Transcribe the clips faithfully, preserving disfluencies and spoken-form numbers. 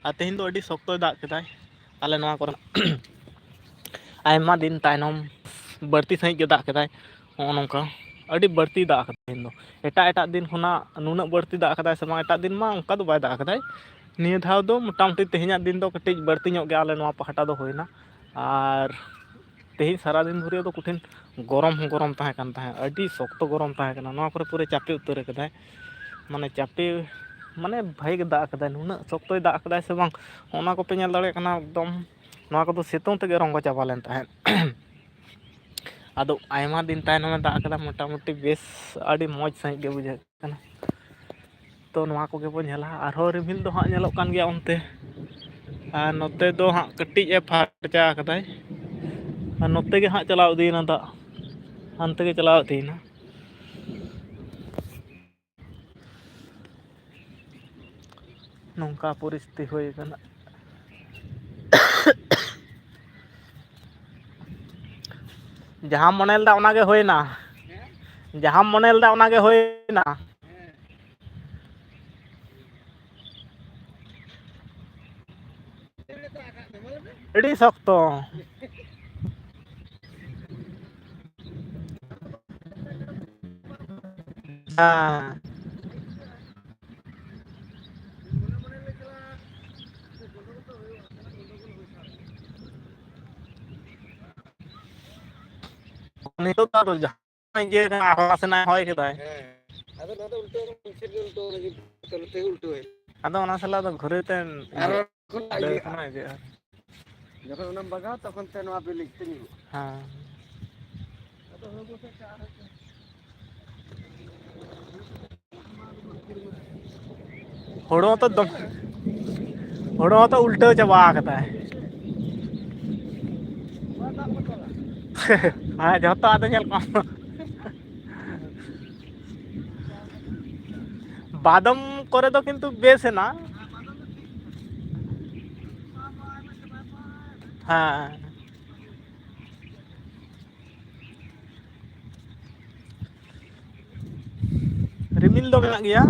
ᱟᱨ ᱛᱮᱦᱮᱧ ᱫᱚ ᱟᱹᱰᱤ ᱥᱚᱠᱛᱚᱭ ᱫᱟᱜ ᱠᱮᱫᱟᱭ ᱟᱞᱮ ᱱᱚᱣᱟ ᱠᱚᱨᱮ᱾ ᱟᱭᱢᱟ ᱫᱤᱱ ᱛᱟᱭᱱᱚᱢ ᱵᱟᱹᱲᱛᱤ ᱥᱟᱺᱦᱤᱡ ᱜᱮ ᱫᱟᱜ ᱠᱮᱫᱟᱭ᱾ ᱱᱚᱜᱼᱚ ᱱᱚᱝᱠᱟ ᱟᱹᱰᱤ ᱵᱟᱹᱲᱛᱤ ᱫᱟᱜ ᱠᱟᱫᱟᱭ ᱛᱮᱦᱮᱧ ᱫᱚ᱾ ᱮᱴᱟᱜ ᱮᱴᱟᱜ ᱫᱤᱱ ᱠᱷᱚᱱᱟᱜ ᱱᱩᱱᱟᱹᱜ ᱵᱟᱹᱲᱛᱤ ᱫᱟᱜ ᱠᱟᱫᱟᱭ ᱥᱮ ᱵᱟᱝ, ᱮᱴᱟᱜ ᱫᱤᱱ ᱢᱟ ᱚᱱᱠᱟ ᱫᱚ ᱵᱟᱭ ᱫᱟᱜ ᱠᱟᱫᱟᱭ᱾ ᱱᱤᱭᱟᱹ ᱫᱷᱟᱣ ᱫᱚ ᱢᱚᱴᱟᱢᱩᱴᱤ ᱛᱮᱦᱮᱧᱟᱜ ᱫᱤᱱ ᱫᱚ ᱠᱟᱹᱴᱤᱡ ᱵᱟᱹᱲᱛᱤ ᱧᱚᱜ ᱜᱮ ᱟᱞᱮ ᱱᱚᱣᱟ ᱯᱟᱦᱴᱟ ᱫᱚ ᱦᱩᱭᱱᱟ᱾ ᱟᱨ ᱛᱮᱦᱮᱧ ᱥᱟᱨᱟᱫᱤᱱ ᱫᱷᱩᱨᱤᱭᱟᱹ ᱫᱚ ᱠᱚᱴᱷᱤᱱ ᱜᱚᱨᱚᱢ ᱦᱚᱸ ᱜᱚᱨᱚᱢ ᱛᱟᱦᱮᱸ ᱠᱟᱱ ᱛᱟᱦᱮᱸᱫ, ᱟᱹᱰᱤ ᱥᱚᱠᱛᱚ ᱜᱚᱨᱚᱢ ᱛᱟᱦᱮᱸ ᱠᱟᱱᱟ᱾ ᱱᱚᱣᱟ ᱠᱚᱨᱮ ᱯᱩᱨᱟᱹ ᱪᱟᱯᱮ ᱩᱛᱟᱹᱨ ᱠᱟᱫᱟᱭ, ᱢᱟᱱᱮ ᱪᱟᱯᱮ, ᱢᱟᱱᱮ ᱵᱷᱟᱜᱮ ᱜᱮ ᱫᱟᱜ ᱠᱟᱫᱟᱭ᱾ ᱱᱩᱱᱟᱹᱜ ᱥᱚᱠᱛᱚᱭ ᱫᱟᱜ ᱠᱟᱫᱟᱭ ᱥᱮ ᱵᱟᱝ, ᱚᱱᱟ ᱠᱚᱯᱮ ᱧᱮᱞ ᱫᱟᱲᱮᱭᱟᱜ ᱠᱟᱱᱟ, ᱮᱠᱫᱚᱢ ᱱᱚᱣᱟ ᱠᱚᱫᱚ ᱥᱤᱛᱩᱝ ᱛᱮᱜᱮ ᱨᱚᱸᱜᱚ ᱪᱟᱵᱟ ᱞᱮᱱ ᱛᱟᱦᱮᱸᱫ᱾ ᱟᱫᱚ ᱟᱭᱢᱟ ᱫᱤᱱ ᱛᱟᱭᱱᱚᱢᱮ ᱫᱟᱜ ᱠᱟᱫᱟ, ᱢᱚᱴᱟᱢᱩᱴᱤ ᱵᱮᱥ ᱟᱹᱰᱤ ᱢᱚᱡᱽ ᱥᱟᱺᱦᱤᱡ ᱜᱮ ᱵᱩᱡᱷᱟᱹᱜ ᱠᱟᱱᱟ᱾ ᱛᱚ ᱱᱚᱣᱟ ᱠᱚᱜᱮ ᱵᱚᱱ ᱧᱮᱞᱟ, ᱟᱨᱦᱚᱸ ᱨᱤᱢᱤᱞ ᱫᱚ ᱦᱟᱸᱜ ᱧᱮᱞᱚᱜ ᱠᱟᱱ ᱜᱮᱭᱟ ᱚᱱᱛᱮ, ᱟᱨ ᱱᱚᱛᱮ ᱫᱚ ᱦᱟᱸᱜ ᱠᱟᱹᱴᱤᱡ ᱮ ᱯᱷᱟᱨᱪᱟ ᱟᱠᱟᱫᱟᱭ, ᱟᱨ ᱱᱚᱛᱮ ᱜᱮ ᱦᱟᱸᱜ ᱪᱟᱞᱟᱣ ᱤᱫᱤᱭᱮᱱᱟ ᱫᱟᱜ, ᱦᱟᱱᱛᱮ ᱜᱮ ᱪᱟᱞᱟᱣ ᱤᱫᱤᱭᱮᱱᱟ᱾ ᱱᱚᱝᱠᱟ ᱯᱚᱨᱤᱥᱛᱷᱤᱛᱤ ᱦᱩᱭ ᱟᱠᱟᱱᱟ᱾ ᱡᱟᱦᱟᱸᱢ ᱢᱚᱱᱮ ᱞᱮᱫᱟ ᱚᱱᱟᱜᱮ ᱦᱩᱭᱱᱟ, ᱡᱟᱦᱟᱸᱢ ᱢᱚᱱᱮ ᱞᱮᱫᱟ ᱚᱱᱟᱜᱮ ᱦᱩᱭᱱᱟ᱾ ᱟᱹᱰᱤ ᱥᱚᱠᱛᱚ᱾ ᱦᱮᱸ᱾ ᱱᱤᱛᱚᱜ ᱫᱚ ᱟᱫᱚ ᱡᱟᱦᱟᱸ ᱤᱭᱟᱹ ᱠᱟᱱᱟ, ᱟᱨᱦᱚᱸ ᱱᱟᱥᱮᱱᱟᱜ ᱦᱚᱭ ᱠᱮᱫᱟᱭ᱾ ᱦᱮᱸ, ᱟᱫᱚ ᱱᱚᱣᱟ ᱫᱚ ᱩᱞᱴᱟᱹ ᱢᱤᱫ ᱥᱮᱫ ᱜᱮ ᱩᱞᱴᱟᱹ ᱞᱟᱹᱜᱤᱫ, ᱛᱟᱦᱞᱮ ᱛᱮᱜᱮ ᱩᱞᱴᱟᱹ ᱦᱩᱭ᱾ ᱟᱫᱚ ᱚᱱᱟ ᱥᱟᱞᱟᱜ ᱫᱚ ᱜᱷᱩᱨᱟᱹ ᱛᱮ ᱟᱨᱚ ᱤᱭᱟᱹ, ᱠᱷᱚᱱᱟᱜ ᱰᱟᱹᱨ ᱤᱭᱟᱹᱜᱼᱟ᱾ ᱠᱷᱚᱱᱟᱜ ᱤᱭᱟᱹᱜᱼᱟ᱾ ᱡᱚᱠᱷᱚᱱ ᱚᱱᱟᱢ ᱵᱟᱜᱟᱣᱟ, ᱛᱚᱠᱷᱚᱱ ᱛᱮ ᱱᱚᱣᱟ ᱵᱤᱞᱤ ᱛᱮ ᱧᱩᱨᱩᱜᱼᱟ᱾ ᱦᱮᱸ᱾ ᱟᱫᱚ ᱦᱚᱲᱢᱚ ᱥᱮᱫ ᱪᱟᱜ ᱦᱩᱭᱩᱜᱼᱟ᱾ ᱦᱳᱲᱳ ᱦᱚᱸᱛᱚ ᱫᱚᱢ-, ᱦᱳᱲᱳ ᱦᱚᱸᱛᱚ ᱩᱞᱴᱟᱹᱣ ᱪᱟᱵᱟ ᱟᱠᱟᱫᱟᱭ᱾ ᱦᱮᱸ, ᱡᱷᱚᱛᱚ ᱟᱫᱚ ᱧᱮᱞ ᱠᱚᱢ᱾ ᱵᱟᱫᱚᱢ ᱠᱚᱨᱮ ᱫᱚ ᱠᱤᱱᱛᱩ ᱵᱮᱥ ᱮᱱᱟ᱾ ᱦᱮᱸ᱾ ᱨᱤᱢᱤᱞ ᱫᱚ ᱢᱮᱱᱟᱜ ᱜᱮᱭᱟ᱾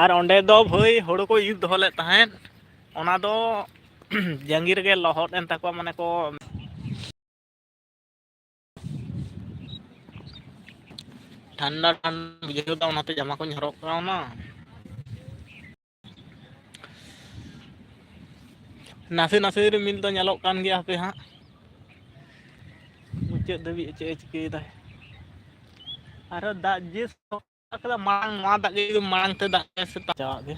ᱟᱨ ᱚᱸᱰᱮ ᱫᱚ ᱵᱷᱟᱹᱭ ᱦᱳᱲᱳ ᱠᱚ ᱤᱨ ᱫᱚᱦᱚ ᱞᱮᱫ ᱛᱟᱦᱮᱸᱫ, ᱚᱱᱟ ᱫᱚ ᱡᱟᱸᱜᱤ ᱨᱮᱜᱮ ᱞᱚᱦᱚᱫ ᱮᱱ ᱛᱟᱠᱚᱣᱟ, ᱢᱟᱱᱮ ᱠᱚ ᱴᱷᱟᱱᱰᱟ ᱴᱷᱟᱱᱰᱟ ᱵᱩᱡᱷᱟᱹᱣ ᱫᱟ, ᱚᱱᱟᱛᱮ ᱡᱟᱢᱟ ᱠᱚᱧ ᱦᱚᱨᱚᱜ ᱠᱟᱣᱱᱟ᱾ ᱱᱟᱥᱮ ᱱᱟᱥᱮ ᱨᱤᱢᱤᱞ ᱫᱚ ᱧᱮᱞᱚᱜ ᱠᱟᱱ ᱜᱮᱭᱟ, ᱦᱟᱯᱮ ᱦᱟᱸᱜ ᱢᱩᱪᱟᱹᱫ ᱫᱷᱟᱹᱵᱤᱡ ᱪᱮᱫ ᱮ ᱪᱤᱠᱟᱹᱭᱮᱫᱟᱭ᱾ ᱟᱨᱚ ᱫᱟᱜ ᱡᱮ ᱥᱚᱠᱟᱞ ᱠᱟᱫᱟ, ᱢᱟᱲᱟᱝ ᱱᱚᱣᱟ ᱫᱟᱜ ᱜᱮ ᱡᱩᱫᱤ ᱢᱟᱲᱟᱝ ᱛᱮ ᱫᱟᱜ ᱠᱮᱭᱟ ᱥᱮ ᱪᱟᱵᱟᱜ ᱜᱮ᱾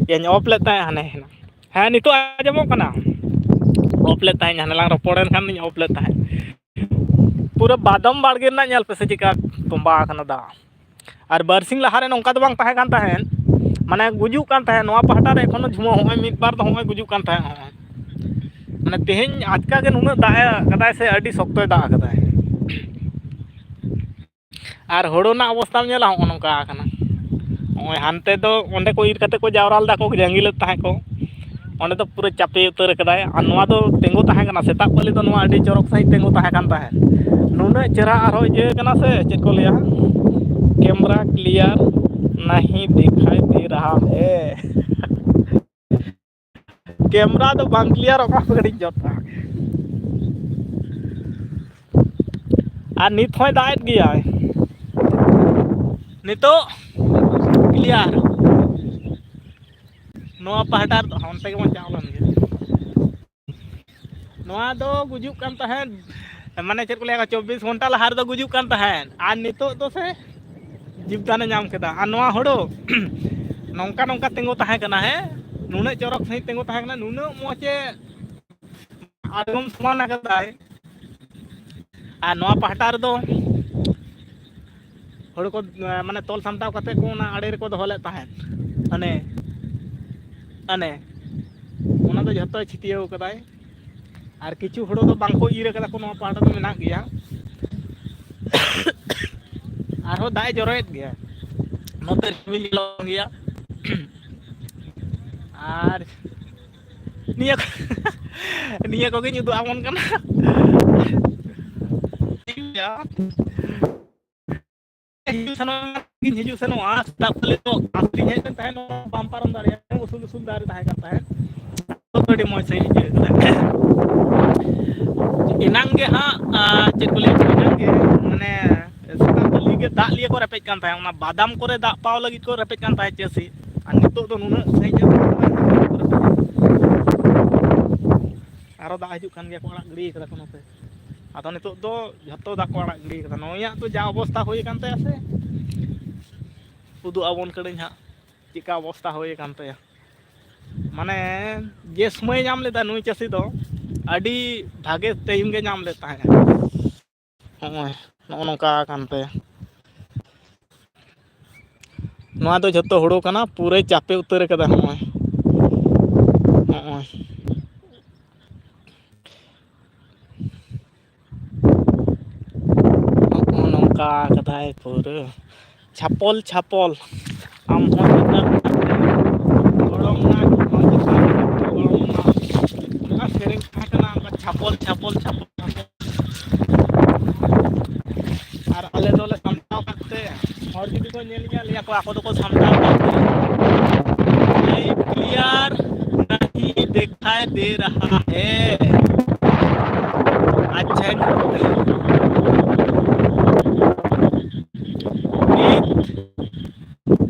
ᱭᱟᱧ ᱚᱯᱷ ᱞᱮᱫ ᱛᱟᱦᱮᱸᱫ ᱦᱟᱱᱮ ᱦᱮᱱᱟᱜ᱾ ᱦᱮᱸ, ᱱᱤᱛᱚᱜ ᱟᱸᱡᱚᱢᱚᱜ ᱠᱟᱱᱟ? ᱚᱯᱷ ᱞᱮᱫ ᱛᱟᱦᱮᱸᱫ, ᱦᱟᱱᱮ ᱞᱟᱝ ᱨᱚᱯᱚᱲᱮᱱ ᱠᱷᱟᱱ ᱫᱚᱧ ᱚᱯᱷ ᱞᱮᱫ ᱛᱟᱦᱮᱸᱫ᱾ ᱯᱩᱨᱟᱹ ᱵᱟᱫᱚᱢ ᱵᱟᱲᱜᱮ ᱨᱮᱱᱟᱜ ᱧᱮᱞ ᱯᱮᱥᱮ ᱪᱮᱠᱟ ᱛᱚᱸᱵᱟ ᱟᱠᱟᱱᱟ ᱫᱟᱜ᱾ ᱟᱨ ᱵᱟᱨᱥᱤᱧ ᱞᱟᱦᱟᱨᱮ ᱱᱚᱝᱠᱟ ᱫᱚ ᱵᱟᱝ ᱛᱟᱦᱮᱸ ᱠᱟᱱ ᱛᱟᱦᱮᱸᱫ, ᱢᱟᱱᱮ ᱜᱩᱡᱩᱜ ᱠᱟᱱ ᱛᱟᱦᱮᱸᱫ ᱱᱚᱣᱟ ᱯᱟᱦᱴᱟ ᱨᱮ, ᱮᱠᱷᱚᱱᱳ ᱡᱷᱩᱢᱟᱹ ᱦᱚᱸᱜᱼᱚᱭ ᱢᱤᱫ ᱵᱟᱨ ᱫᱚ ᱦᱚᱸᱜᱼᱚᱭ ᱜᱩᱡᱩᱜ ᱠᱟᱱ ᱛᱟᱦᱮᱸᱫ ᱦᱚᱸᱜᱼᱚᱭ᱾ ᱢᱟᱱᱮ ᱛᱮᱦᱮᱧ ᱟᱪᱠᱟ ᱜᱮ ᱱᱩᱱᱟᱹᱜ ᱫᱟᱜ ᱮ ᱠᱟᱫᱟᱭ ᱥᱮ, ᱟᱹᱰᱤ ᱥᱚᱠᱛᱚᱭ ᱫᱟᱜ ᱟᱠᱟᱫᱟᱭ᱾ ᱟᱨ ᱦᱳᱲᱳ ᱨᱮᱱᱟᱜ ᱚᱵᱚᱥᱛᱟᱢ ᱧᱮᱞᱟ, ᱦᱚᱸᱜᱼᱚ ᱱᱚᱝᱠᱟ ᱟᱠᱟᱱᱟ᱾ ᱦᱚᱸᱜᱼᱚᱭ ᱦᱟᱱᱛᱮ ᱫᱚ ᱚᱸᱰᱮ ᱠᱚ ᱤᱨ ᱠᱟᱛᱮ ᱠᱚ ᱡᱟᱣᱨᱟ ᱞᱮᱫᱟ ᱠᱚ, ᱡᱟᱸᱜᱤ ᱞᱮᱫ ᱛᱟᱦᱮᱸᱫ ᱠᱚ, ᱚᱸᱰᱮ ᱫᱚ ᱯᱩᱨᱟᱹ ᱪᱟᱯᱮ ᱩᱛᱟᱹᱨ ᱠᱟᱫᱟᱭ᱾ ᱟᱨ ᱱᱚᱣᱟ ᱫᱚ ᱛᱤᱸᱜᱩ ᱛᱟᱦᱮᱸ ᱠᱟᱱᱟ, ᱥᱮᱛᱟᱜ ᱯᱟᱹᱞᱤ ᱫᱚ ᱱᱚᱣᱟ ᱟᱹᱰᱤ ᱪᱚᱨᱚᱠ ᱥᱟᱺᱦᱤᱡ ᱛᱤᱸᱜᱩ ᱛᱟᱦᱮᱸ ᱠᱟᱱ ᱛᱟᱦᱮᱸᱫ᱾ ᱱᱩᱱᱟᱹᱜ ᱪᱮᱦᱨᱟ ᱟᱨᱦᱚᱸ ᱤᱭᱟᱹ ᱠᱟᱱᱟ ᱥᱮ, ᱪᱮᱫ ᱠᱚ ᱞᱟᱹᱭᱟ, ᱠᱮᱢᱨᱟ ᱠᱞᱤᱭᱟᱨ ᱱᱟᱦᱤ ᱫᱤᱠᱷᱟᱭ ᱫᱮ ᱨᱟᱦᱟ ᱦᱮ᱾ ᱠᱮᱢᱨᱟ ᱫᱚ ᱵᱟᱝ ᱠᱞᱤᱭᱟᱨᱚᱜ ᱠᱟᱱᱟ, ᱠᱟᱹᱴᱤᱡ ᱡᱚᱨ ᱛᱟᱦᱮᱸ᱾ ᱟᱨ ᱱᱤᱛ ᱦᱚᱸᱭ ᱫᱟᱜ ᱮᱫ ᱜᱮᱭᱟᱭ᱾ ᱱᱤᱛᱚᱜ ᱠᱞᱤᱭᱟᱨ᱾ ᱱᱚᱣᱟ ᱯᱟᱦᱴᱟ ᱨᱮᱫᱚ, ᱚᱱᱛᱮ ᱜᱮᱵᱚᱱ ᱪᱟᱣ ᱞᱮᱱ ᱜᱮ᱾ ᱱᱚᱣᱟ ᱫᱚ ᱜᱩᱡᱩᱜ ᱠᱟᱱ ᱛᱟᱦᱮᱸᱫ, ᱢᱟᱱᱮ ᱪᱮᱫ ᱠᱚ ᱞᱟᱹᱭᱟ, ᱪᱚᱵᱵᱤᱥ ᱜᱷᱚᱱᱴᱟ ᱞᱟᱦᱟ ᱨᱮᱫᱚ ᱜᱩᱡᱩᱜ ᱠᱟᱱ ᱛᱟᱦᱮᱸᱫ, ᱟᱨ ᱱᱤᱛᱚᱜ ᱫᱚ ᱥᱮ ᱡᱤᱵᱽᱫᱟᱱᱮ ᱧᱟᱢ ᱠᱮᱫᱟ᱾ ᱟᱨ ᱱᱚᱣᱟ ᱦᱳᱲᱳ ᱱᱚᱝᱠᱟ ᱱᱚᱝᱠᱟ ᱛᱤᱸᱜᱩ ᱛᱟᱦᱮᱸ ᱠᱟᱱᱟ, ᱦᱮᱸ, ᱱᱩᱱᱟᱹᱜ ᱪᱚᱨᱚᱠ ᱥᱟᱺᱦᱤᱡ ᱛᱤᱸᱜᱩ ᱛᱟᱦᱮᱸ ᱠᱟᱱᱟ, ᱱᱩᱱᱟᱹᱜ ᱢᱚᱡᱽ ᱮ ᱟᱬᱜᱚᱢ ᱥᱚᱢᱟᱱ ᱟᱠᱟᱫᱟᱭ᱾ ᱟᱨ ᱱᱚᱣᱟ ᱯᱟᱦᱴᱟ ᱨᱮᱫᱚ ᱦᱳᱲᱳ ᱠᱚ, ᱢᱟᱱᱮ ᱛᱚᱞ ᱥᱟᱢᱴᱟᱣ ᱠᱟᱛᱮ ᱠᱚ ᱚᱱᱟ ᱟᱲᱮ ᱨᱮᱠᱚ ᱫᱚᱦᱚ ᱞᱮᱫ ᱛᱟᱦᱮᱸᱫ, ᱦᱟᱱᱮ ᱦᱟᱱᱮ ᱚᱱᱟ ᱫᱚ ᱡᱷᱚᱛᱚᱭ ᱪᱷᱤᱴᱭᱟᱹᱣ ᱠᱟᱫᱟᱭ᱾ ᱟᱨ ᱠᱤᱪᱷᱩ ᱦᱳᱲᱳ ᱫᱚ ᱵᱟᱝ ᱠᱚ ᱤᱨ ᱠᱟᱫᱟ ᱠᱚ, ᱱᱚᱣᱟ ᱯᱟᱦᱴᱟ ᱫᱚ ᱢᱮᱱᱟᱜ ᱜᱮᱭᱟ᱾ ᱟᱨᱦᱚᱸ ᱫᱟᱜ ᱮ ᱡᱚᱨᱚᱭᱮᱫ ᱜᱮᱭᱟ᱾ ᱱᱚᱛᱮ ᱨᱤᱢᱤᱞ ᱧᱮᱞᱚᱜ ᱠᱟᱱ ᱜᱮᱭᱟ᱾ ᱟᱨ ᱱᱤᱭᱟᱹ ᱱᱤᱭᱟᱹ ᱠᱚᱜᱮᱧ ᱩᱫᱩᱜ ᱟᱵᱚᱱ ᱠᱟᱱᱟ᱾ ᱦᱤᱡᱩᱜ ᱥᱮᱱᱚᱜ, ᱦᱤᱡᱩᱜ ᱥᱮᱱᱚᱜᱼᱟ, ᱥᱮᱛᱟᱜ ᱠᱷᱚᱱ ᱱᱤᱛᱚᱜ ᱜᱷᱟᱥ ᱨᱤᱧ ᱦᱮᱡ ᱞᱮᱱ ᱛᱟᱦᱮᱸᱫ, ᱱᱚᱣᱟ ᱵᱟᱢ ᱯᱟᱨᱚᱢ ᱫᱟᱲᱮᱭᱟᱜᱼᱟ, ᱩᱥᱩᱞ ᱩᱥᱩᱞ ᱫᱟᱨᱮ ᱛᱟᱦᱮᱸ ᱠᱟᱱ ᱛᱟᱦᱮᱸᱫ᱾ ᱟᱹᱰᱤ ᱢᱚᱡᱽ ᱥᱟᱺᱦᱤᱡ ᱤᱧ ᱟᱹᱭᱠᱟᱹᱣ ᱠᱮᱫᱟ᱾ ᱮᱱᱟᱝ ᱜᱮ ᱦᱟᱸᱜ, ᱟᱨ ᱪᱮᱫ ᱠᱚ ᱞᱟᱹᱭᱟ, ᱮᱱᱟᱝ ᱜᱮ, ᱢᱟᱱᱮ, ᱥᱮᱛᱟᱜ ᱠᱷᱚᱱ ᱜᱮ ᱫᱟᱜ ᱞᱤᱭᱮ ᱠᱚ ᱨᱮᱯᱮᱡ ᱠᱟᱱ ᱛᱟᱦᱮᱸᱫ, ᱚᱱᱟ ᱵᱟᱫᱟᱢ ᱠᱚᱨᱮ ᱫᱟᱜ ᱯᱟᱣ ᱞᱟᱹᱜᱤᱫ ᱠᱚ ᱨᱮᱯᱮᱡ ᱠᱟᱱ ᱛᱟᱦᱮᱸᱫ ᱪᱟᱹᱥᱤ᱾ ᱟᱨ ᱱᱤᱛᱚᱜ ᱫᱚ ᱱᱩᱱᱟᱹᱜ ᱥᱟᱺᱦᱤᱡ ᱮ ᱟᱨᱚ ᱫᱟᱜ ᱦᱤᱡᱩᱜ ᱠᱟᱱ ᱜᱮᱭᱟ ᱠᱚ, ᱟᱲᱟᱜ ᱜᱤᱰᱤ ᱠᱟᱫᱟ ᱠᱚ ᱱᱚᱛᱮ᱾ ᱟᱫᱚ ᱱᱤᱛᱚᱜ ᱫᱚ ᱡᱷᱚᱛᱚ ᱫᱟᱜ ᱠᱚ ᱟᱲᱟᱜ ᱜᱤᱰᱤ ᱠᱟᱫᱟ᱾ ᱱᱩᱭᱟᱜ ᱫᱚ ᱡᱟ ᱚᱵᱚᱥᱛᱟ ᱦᱩᱭ ᱟᱠᱟᱱ ᱛᱟᱭᱟ ᱥᱮ, ᱩᱫᱩᱜ ᱟᱵᱚᱱ ᱠᱟᱹᱱᱟᱹᱧ ᱦᱟᱸᱜ ᱪᱮᱫᱠᱟ ᱚᱵᱚᱥᱛᱟ ᱦᱩᱭ ᱟᱠᱟᱱ ᱛᱟᱭᱟ᱾ ᱢᱟᱱᱮ ᱡᱮ ᱥᱚᱢᱚᱭ ᱧᱟᱢ ᱞᱮᱫᱟ ᱱᱩᱭ ᱪᱟᱹᱥᱤ ᱫᱚ, ᱟᱹᱰᱤ ᱵᱷᱟᱜᱮ ᱴᱟᱭᱤᱢ ᱜᱮ ᱧᱟᱢ ᱞᱮᱫ ᱛᱟᱦᱮᱸᱫ᱾ ᱱᱚᱜᱼᱚᱭ ᱱᱚᱜᱼᱚ ᱱᱚᱝᱠᱟ ᱟᱠᱟᱱ ᱛᱟᱭᱟ᱾ ᱱᱚᱣᱟ ᱫᱚ ᱡᱷᱚᱛᱚ ᱦᱩᱲᱩ ᱠᱟᱱᱟ, ᱯᱩᱨᱟᱹᱭ ᱪᱟᱯᱮ ᱩᱛᱟᱹᱨ ᱠᱟᱫᱟ᱾ ᱱᱚᱜᱼᱚᱭ, ᱱᱚᱜᱼᱚᱭ, ᱱᱚᱜᱼᱚ ᱱᱚᱝᱠᱟ ᱠᱟᱫᱟᱭ ᱯᱩᱨᱟᱹ ᱪᱷᱟᱯᱚᱞ ᱪᱷᱟᱯᱚᱞ᱾ ᱟᱢ ᱦᱚᱸ ᱪᱮᱛᱟᱱ ᱜᱚᱲᱚᱢ ᱱᱟ, ᱜᱚᱲᱚᱢ ᱱᱟ᱾ ᱚᱱᱟ ᱥᱮᱨᱮᱧ ᱛᱟᱦᱮᱸ ᱠᱟᱱᱟ, ᱚᱱᱠᱟ ᱪᱷᱟᱯᱚᱞ ᱪᱷᱟᱯᱚᱞ ᱪᱷᱟᱯᱚᱞ ᱪᱷᱟᱯᱚᱞ᱾ ᱟᱨ ᱟᱞᱮ ᱫᱚᱞᱮ ᱥᱟᱢᱴᱟᱣ ᱠᱟᱜ ᱛᱮ, ᱦᱚᱲ ᱡᱩᱫᱤ ᱠᱚ ᱧᱮᱞᱤᱧᱟ, ᱞᱟᱹᱭᱟ ᱠᱚ ᱟᱠᱚ ᱫᱚᱠᱚ ᱥᱟᱢᱴᱟᱣ ᱠᱟᱜ ᱛᱮ᱾ Live clear नहीं दिखाई दे रहा है। ᱟᱪᱪᱷᱟ,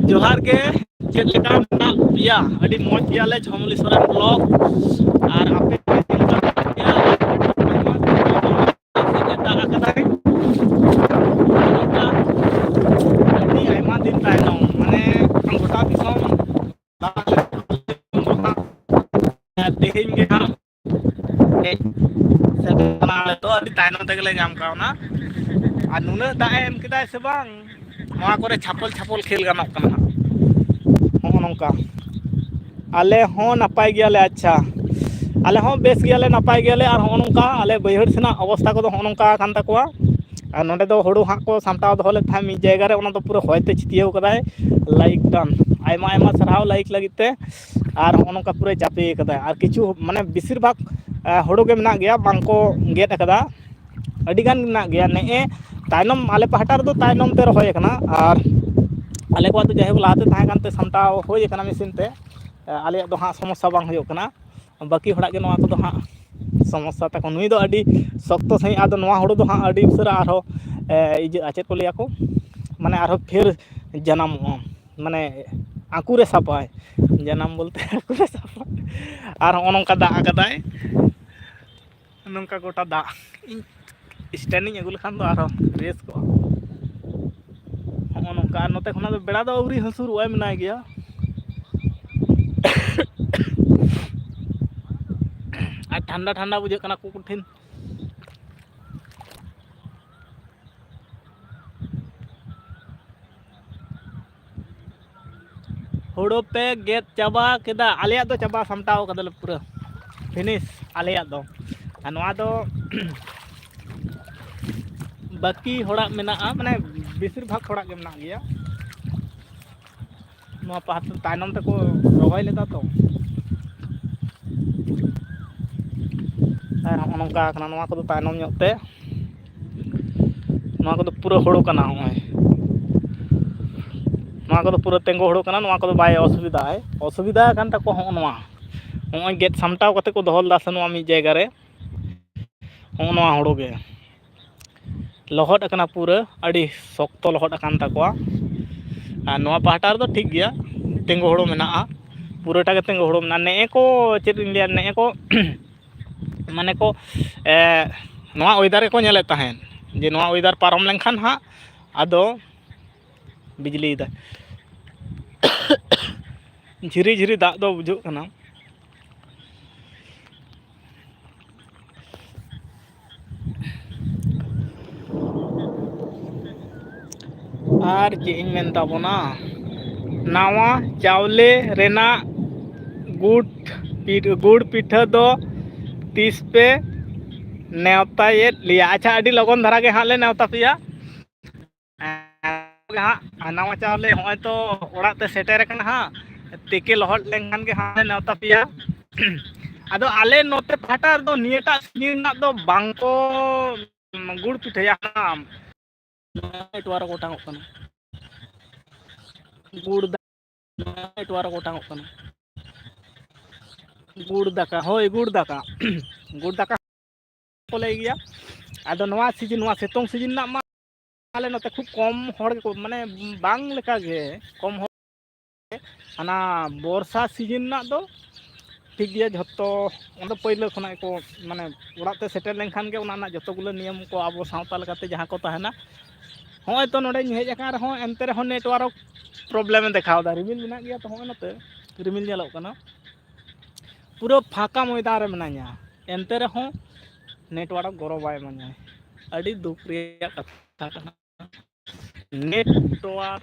ᱡᱚᱦᱟᱨ ᱜᱮ, ᱪᱮᱫ ᱞᱮᱠᱟ ᱢᱮᱱᱟᱜ ᱯᱮᱭᱟ? ᱟᱹᱰᱤ ᱢᱚᱡᱽ ᱜᱮᱭᱟᱞᱮ, ᱡᱷᱚᱢᱞᱤ ᱥᱚᱨᱮᱱ vlog᱾ ᱟᱨ ᱟᱯᱮ ᱪᱮᱫ ᱞᱮᱠᱟ ᱢᱮᱱᱟᱜ ᱯᱮᱭᱟ? ᱫᱟᱜ ᱟᱠᱟᱫᱟᱭ᱾ ᱱᱚᱝᱠᱟ ᱟᱹᱰᱤ ᱟᱭᱢᱟ ᱫᱤᱱ ᱛᱟᱭᱱᱚᱢ, ᱢᱟᱱᱮ ᱜᱚᱴᱟ ᱫᱤᱥᱚᱢ ᱫᱟᱜ ᱛᱮᱦᱮᱧ ᱜᱮ ᱦᱟᱸᱜ ᱦᱮᱡ ᱥᱮᱴᱮᱨ ᱠᱟᱱᱟ᱾ ᱟᱞᱮ ᱫᱚ ᱟᱹᱰᱤ ᱛᱟᱭᱱᱚᱢ ᱛᱮᱜᱮᱞᱮ ᱧᱟᱢ ᱠᱟᱣᱱᱟ᱾ ᱟᱨ ᱱᱩᱱᱟᱹᱜ ᱫᱟᱜ ᱮ ᱮᱢ ᱠᱮᱫᱟᱭ ᱥᱮ ᱵᱟᱝ, ᱱᱚᱣᱟ ᱠᱚᱨᱮ ᱪᱷᱟᱯᱚᱞ ᱪᱷᱟᱯᱚᱞ ᱠᱷᱮᱞ ᱜᱟᱱᱚᱜ ᱠᱟᱱᱟ ᱦᱟᱸᱜ᱾ ᱱᱚᱜᱼᱚ ᱱᱚᱝᱠᱟ᱾ ᱟᱞᱮ ᱦᱚᱸ ᱱᱟᱯᱟᱭ ᱜᱮᱭᱟᱞᱮ᱾ ᱟᱪᱪᱷᱟ, ᱟᱞᱮ ᱦᱚᱸ ᱵᱮᱥ ᱜᱮᱭᱟᱞᱮ, ᱱᱟᱯᱟᱭ ᱜᱮᱭᱟᱞᱮ᱾ ᱟᱨ ᱦᱚᱸᱜᱼᱚ ᱱᱚᱝᱠᱟ ᱟᱞᱮ ᱵᱟᱹᱭᱦᱟᱹᱲ ᱥᱮᱱᱟᱜ ᱚᱵᱚᱥᱛᱟ ᱠᱚᱫᱚ ᱦᱚᱸᱜᱼᱚ ᱱᱚᱝᱠᱟ ᱠᱟᱱ ᱛᱟᱠᱚᱣᱟ᱾ ᱟᱨ ᱱᱚᱸᱰᱮ ᱫᱚ ᱦᱩᱲᱩ ᱦᱟᱸᱜ ᱠᱚ ᱥᱟᱢᱴᱟᱣ ᱫᱚᱦᱚ ᱞᱮᱫ ᱛᱟᱦᱮᱸᱫ ᱢᱤᱫ ᱡᱟᱭᱜᱟ ᱨᱮ, ᱚᱱᱟ ᱫᱚ ᱯᱩᱨᱟᱹ ᱦᱚᱭ ᱛᱮ ᱪᱷᱤᱛᱤᱭᱟᱹᱣ ᱠᱟᱫᱟᱭ᱾ Like done, ᱟᱭᱢᱟ ᱟᱭᱢᱟ ᱥᱟᱨᱦᱟᱣ like ᱞᱟᱹᱜᱤᱫ ᱛᱮ᱾ ᱟᱨ ᱦᱚᱸᱜᱼᱚ ᱱᱚᱝᱠᱟ ᱯᱩᱨᱟᱹ ᱪᱟᱯᱮ ᱠᱟᱫᱟᱭ᱾ ᱟᱨ ᱠᱤᱪᱷᱩ, ᱢᱟᱱᱮ, ᱵᱮᱥᱤᱨ ᱵᱷᱟᱜᱽ, ᱮ, ᱦᱩᱲᱩ ᱜᱮ ᱢᱮᱱᱟᱜ ᱜᱮᱭᱟ, ᱵᱟᱝ ᱠᱚ ᱜᱮᱫ ᱠᱟᱫᱟ᱾ ᱟᱹᱰᱤ ᱜᱟᱱ ᱢᱮᱱᱟᱜ ᱜᱮᱭᱟ᱾ ᱱᱮᱜᱼᱮ ᱛᱟᱭᱱᱚᱢ, ᱟᱞᱮ ᱯᱟᱦᱴᱟ ᱨᱮᱫᱚ ᱛᱟᱭᱱᱚᱢ ᱛᱮ ᱨᱚᱦᱚᱭ ᱠᱟᱱᱟ, ᱟᱨ ᱟᱞᱮ ᱠᱚᱣᱟᱜ ᱫᱚ ᱡᱟᱭᱦᱳᱠ ᱞᱟᱦᱟᱛᱮ ᱛᱟᱦᱮᱸ ᱠᱟᱱᱛᱮ ᱥᱟᱢᱴᱟᱣ ᱦᱩᱭ ᱠᱟᱱᱟ ᱢᱮᱥᱤᱱ ᱛᱮ᱾ ᱟᱞᱮᱭᱟᱜ ᱫᱚ ᱦᱟᱸᱜ ᱥᱚᱢᱚᱥᱥᱟ ᱵᱟᱝ ᱦᱩᱭᱩᱜ ᱠᱟᱱᱟ, ᱵᱟᱹᱠᱤ ᱦᱚᱲᱟᱜ ᱜᱮ ᱱᱚᱣᱟ ᱠᱚᱫᱚ ᱦᱟᱸᱜ ᱥᱚᱢᱚᱥᱥᱟ ᱛᱟᱠᱚ᱾ ᱱᱩᱭ ᱫᱚ ᱟᱹᱰᱤ ᱥᱚᱠᱛᱚ ᱥᱟᱺᱦᱤᱡ, ᱟᱫᱚ ᱱᱚᱣᱟ ᱦᱩᱲᱩ ᱫᱚ ᱦᱟᱸᱜ ᱟᱹᱰᱤ ᱩᱥᱟᱹᱨᱟ ᱟᱨᱦᱚᱸ, ᱮ, ᱤᱭᱟᱹᱜᱼᱟ, ᱪᱮᱫ ᱠᱚ ᱞᱟᱹᱭᱟ ᱠᱚ, ᱢᱟᱱᱮ ᱟᱨᱦᱚᱸ ᱯᱷᱮᱨ ᱡᱟᱱᱟᱢᱚᱜᱼᱟ, ᱢᱟᱱᱮ ᱟᱹᱠᱩᱨᱮ ᱥᱟᱵᱟᱭ, ᱡᱟᱱᱟᱢ ᱵᱚᱞᱛᱮ ᱟᱹᱠᱩᱨᱮ ᱥᱟᱵᱟᱭ᱾ ᱟᱨ ᱦᱚᱸᱜᱼᱚ ᱱᱚᱝᱠᱟ ᱫᱟᱜ ᱟᱠᱟᱫᱟᱭ᱾ ᱱᱚᱝᱠᱟ ᱜᱚᱴᱟ ᱫᱟᱜ᱾ ᱤᱧ stand ᱤᱧ ᱟᱹᱜᱩ ᱞᱮᱠᱷᱟᱱ ᱫᱚ ᱟᱨᱦᱚᱸ ᱵᱮᱥ ᱠᱚᱜᱼᱟ᱾ ᱱᱚᱜᱼᱚ ᱱᱚᱝᱠᱟ᱾ ᱟᱨ ᱱᱚᱛᱮ ᱠᱷᱚᱱᱟᱜ ᱫᱚ ᱵᱮᱲᱟ ᱫᱚ ᱟᱹᱣᱨᱤ ᱦᱟᱹᱥᱩᱨᱚᱜᱼᱟᱭ, ᱢᱮᱱᱟᱭ ᱜᱮᱭᱟ᱾ ᱴᱷᱟᱱᱰᱟ ᱴᱷᱟᱱᱰᱟ ᱵᱩᱡᱷᱟᱹᱜ ᱠᱟᱱᱟ ᱠᱚ ᱠᱚᱴᱷᱤᱱ᱾ ᱦᱳᱲᱳ ᱯᱮ ᱜᱮᱫ ᱪᱟᱵᱟ ᱠᱮᱫᱟ? ᱟᱞᱮᱭᱟᱜ ᱫᱚ ᱪᱟᱵᱟ ᱥᱟᱢᱴᱟᱣ ᱠᱟᱫᱟᱞᱮ ᱯᱩᱨᱟᱹ, ᱯᱷᱤᱱᱤᱥ ᱟᱞᱮᱭᱟᱜ ᱫᱚ᱾ ᱟᱨ ᱱᱚᱣᱟ ᱫᱚ ᱵᱟᱹᱠᱤ ᱦᱚᱲᱟᱜ ᱢᱮᱱᱟᱜᱼᱟ, ᱢᱟᱱᱮ ᱵᱮᱥᱤᱨ ᱵᱷᱟᱜᱽ ᱦᱚᱲᱟᱜ ᱜᱮ ᱢᱮᱱᱟᱜ ᱜᱮᱭᱟ᱾ ᱱᱚᱣᱟ ᱯᱟᱦᱴᱟ ᱛᱟᱭᱱᱚᱢ ᱛᱮᱠᱚ ᱨᱚᱦᱚᱭ ᱞᱮᱫᱟ ᱛᱚ᱾ ᱟᱨ ᱦᱚᱸᱜᱼᱚ ᱱᱚᱝᱠᱟ ᱠᱟᱱᱟ, ᱱᱚᱣᱟ ᱠᱚᱫᱚ ᱛᱟᱭᱱᱚᱢ ᱧᱚᱜ ᱛᱮ᱾ ᱱᱚᱣᱟ ᱠᱚᱫᱚ ᱯᱩᱨᱟᱹ ᱦᱳᱲᱳ ᱠᱟᱱᱟ᱾ ᱦᱚᱸᱜᱼᱚᱭ ᱱᱚᱣᱟ ᱠᱚᱫᱚ ᱯᱩᱨᱟᱹ ᱛᱮᱸᱜᱚ ᱦᱳᱲᱳ ᱠᱟᱱᱟ, ᱱᱚᱣᱟ ᱠᱚᱫᱚ ᱵᱟᱭ ᱚᱥᱩᱵᱤᱫᱷᱟᱜᱼᱟᱭ᱾ ᱚᱥᱩᱵᱤᱫᱷᱟ ᱠᱟᱱ ᱛᱟᱠᱚᱣᱟ ᱦᱚᱸᱜᱼᱚ ᱱᱚᱣᱟ, ᱦᱚᱸᱜᱼᱚᱭ ᱜᱮᱫ ᱥᱟᱢᱴᱟᱣ ᱠᱟᱛᱮ ᱠᱚ ᱫᱚᱦᱚ ᱞᱮᱫᱟ ᱥᱮ ᱱᱚᱣᱟ ᱢᱤᱫ ᱡᱟᱭᱜᱟ ᱨᱮ, ᱦᱚᱸᱜᱼᱚ ᱱᱚᱣᱟ ᱦᱳᱲᱳ ᱜᱮ ᱞᱚᱦᱚᱫ ᱟᱠᱟᱱᱟ, ᱯᱩᱨᱟᱹ ᱟᱹᱰᱤ ᱥᱚᱠᱛᱚ ᱞᱚᱦᱚᱫ ᱟᱠᱟᱱ ᱛᱟᱠᱚᱣᱟ᱾ ᱟᱨ ᱱᱚᱣᱟ ᱯᱟᱦᱴᱟ ᱨᱮᱫᱚ ᱴᱷᱤᱠ ᱜᱮᱭᱟ, ᱛᱮᱸᱜᱚ ᱦᱳᱲᱳ ᱢᱮᱱᱟᱜᱼᱟ, ᱯᱩᱨᱟᱹᱴᱟ ᱜᱮ ᱛᱮᱸᱜᱚ ᱦᱳᱲᱳ ᱢᱮᱱᱟᱜᱼᱟ᱾ ᱱᱮᱜᱼᱮ ᱠᱚ, ᱪᱮᱫ ᱤᱧ ᱞᱟᱹᱭᱟ, ᱱᱮᱜᱼᱮ ᱠᱚ ᱢᱟᱱᱮ ᱠᱚ, ᱮ, ᱱᱚᱣᱟ ᱚᱭᱮᱫᱟᱨ ᱜᱮᱠᱚ ᱧᱮᱞᱮᱫ ᱛᱟᱦᱮᱸᱫ, ᱡᱮ ᱱᱚᱣᱟ ᱚᱭᱮᱫᱟᱨ ᱯᱟᱨᱚᱢ ᱞᱮᱱᱠᱷᱟᱱ ᱦᱟᱸᱜ ᱟᱫᱚ ᱵᱤᱡᱽᱞᱤᱭᱮᱫᱟᱭ᱾ ᱡᱷᱤᱨᱤ ᱡᱷᱤᱨᱤ ᱫᱟᱜ ᱫᱚ ᱵᱩᱡᱷᱟᱹᱜ ᱠᱟᱱᱟ᱾ ᱟᱨ ᱪᱮᱫ ᱤᱧ ᱢᱮᱱ ᱛᱟᱵᱚᱱᱟ, ᱱᱟᱣᱟ ᱪᱟᱣᱞᱮ ᱨᱮᱱᱟᱜ ᱜᱩᱲ ᱯᱤ-, ᱜᱩᱲ ᱯᱤᱴᱷᱟᱹ ᱫᱚ ᱛᱤᱥ ᱯᱮ ᱱᱮᱣᱛᱟᱭᱮᱫ ᱞᱮᱭᱟ? ᱟᱪᱪᱷᱟ, ᱟᱹᱰᱤ ᱞᱚᱜᱚᱱ ᱫᱷᱟᱨᱟ ᱜᱮ ᱦᱟᱸᱜ ᱞᱮ ᱱᱮᱣᱛᱟ ᱯᱮᱭᱟ᱾ ᱦᱟᱸᱜ ᱱᱟᱣᱟ ᱪᱟᱣᱞᱮ ᱦᱚᱸᱜᱼᱚᱭ ᱛᱚ ᱚᱲᱟᱜ ᱛᱮ ᱥᱮᱴᱮᱨ ᱟᱠᱟᱱᱟ ᱦᱟᱸᱜ, ᱛᱮᱠᱮ ᱞᱚᱦᱚᱫ ᱞᱮᱱᱠᱷᱟᱱ ᱜᱮ ᱦᱟᱸᱜ ᱞᱮ ᱱᱮᱣᱛᱟ ᱯᱮᱭᱟ᱾ ᱟᱫᱚ ᱟᱞᱮ ᱱᱚᱛᱮ ᱯᱟᱦᱴᱟ ᱨᱮᱫᱚ ᱱᱤᱭᱟᱹᱴᱟᱜ ᱥᱤᱡᱤᱱ ᱨᱮᱱᱟᱜ ᱫᱚ ᱵᱟᱝ ᱠᱚ ᱜᱩᱲ ᱯᱤᱴᱷᱟᱹᱭᱟ᱾ ᱦᱟᱸᱜ ᱱᱮᱴᱣᱟᱨᱠ ᱚᱴᱟᱝᱚᱜ ᱠᱟᱱᱟ᱾ ᱜᱩᱲ ᱫᱟ-, ᱱᱮᱴᱣᱟᱨᱠ ᱚᱴᱟᱝᱚᱜ ᱠᱟᱱᱟ᱾ ᱜᱩᱲ ᱫᱟᱠᱟ, ᱦᱳᱭ, ᱜᱩᱲ ᱫᱟᱠᱟ᱾ ᱜᱩᱲ ᱫᱟᱠᱟ ᱠᱚ ᱞᱟᱹᱭ ᱜᱮᱭᱟ᱾ ᱟᱫᱚ ᱱᱚᱣᱟ ᱥᱤᱡᱤᱱ, ᱱᱚᱣᱟ ᱥᱤᱛᱩᱝ ᱥᱤᱡᱤᱱ ᱨᱮᱱᱟᱜ ᱢᱟ ᱟᱞᱮ ᱱᱚᱛᱮ ᱠᱷᱩᱵ ᱠᱚᱢ ᱦᱚᱲ ᱜᱮᱠᱚ, ᱢᱟᱱᱮ, ᱵᱟᱝ ᱞᱮᱠᱟ ᱜᱮ, ᱠᱚᱢ ᱦᱚᱲ᱾ ᱦᱟᱱᱟ ᱵᱚᱨᱥᱟ ᱥᱤᱡᱤᱱ ᱨᱮᱱᱟᱜ ᱫᱚ ᱴᱷᱤᱠ ᱜᱮᱭᱟ, ᱡᱷᱚᱛᱚ ᱚᱸᱰᱮ ᱯᱟᱹᱭᱞᱟᱹ ᱠᱷᱚᱱᱟᱜ ᱜᱮᱠᱚ, ᱢᱟᱱᱮ, ᱚᱲᱟᱜ ᱛᱮ ᱥᱮᱴᱮᱨ ᱞᱮᱱᱠᱷᱟᱱ ᱜᱮ ᱚᱱᱟ ᱨᱮᱱᱟᱜ ᱡᱚᱛᱚ ᱜᱩᱞᱟᱹ ᱱᱤᱭᱚᱢ ᱠᱚ ᱟᱵᱚ ᱥᱟᱶᱛᱟ ᱞᱮᱠᱟᱛᱮ ᱡᱟᱦᱟᱸ ᱠᱚ ᱛᱟᱦᱮᱱᱟ᱾ ᱦᱚᱸᱜᱼᱚᱭ ᱛᱚ ᱱᱚᱰᱮᱧ ᱦᱮᱡ ᱟᱠᱟᱱ ᱨᱮᱦᱚᱸ ᱮᱱᱛᱮ ᱨᱮᱦᱚᱸ ᱱᱮᱴᱣᱟᱨᱠ ᱯᱨᱚᱵᱞᱮᱢᱮ ᱫᱮᱠᱷᱟᱣ ᱮᱫᱟ᱾ ᱨᱤᱢᱤᱞ ᱢᱮᱱᱟᱜ ᱜᱮᱭᱟ ᱛᱚ, ᱦᱚᱸᱜᱼᱚᱭ ᱱᱚᱛᱮ ᱨᱤᱢᱤᱞ ᱧᱮᱞᱚᱜ ᱠᱟᱱᱟ᱾ ᱯᱩᱨᱟᱹ ᱯᱷᱟᱸᱠᱟ ᱢᱚᱭᱫᱟᱱ ᱨᱮ ᱢᱮᱱᱟᱧᱟ᱾ ᱮᱱᱛᱮ ᱨᱮᱦᱚᱸ ᱱᱮᱴᱣᱟᱨᱠ ᱜᱚᱲᱚ ᱵᱟᱭ ᱮᱢᱟᱹᱧᱟ᱾ ᱟᱹᱰᱤ ᱫᱩᱠ ᱨᱮᱭᱟᱜ ᱠᱟᱛᱷᱟ ᱠᱟᱱᱟ᱾ ᱱᱮᱴᱣᱟᱨᱠ,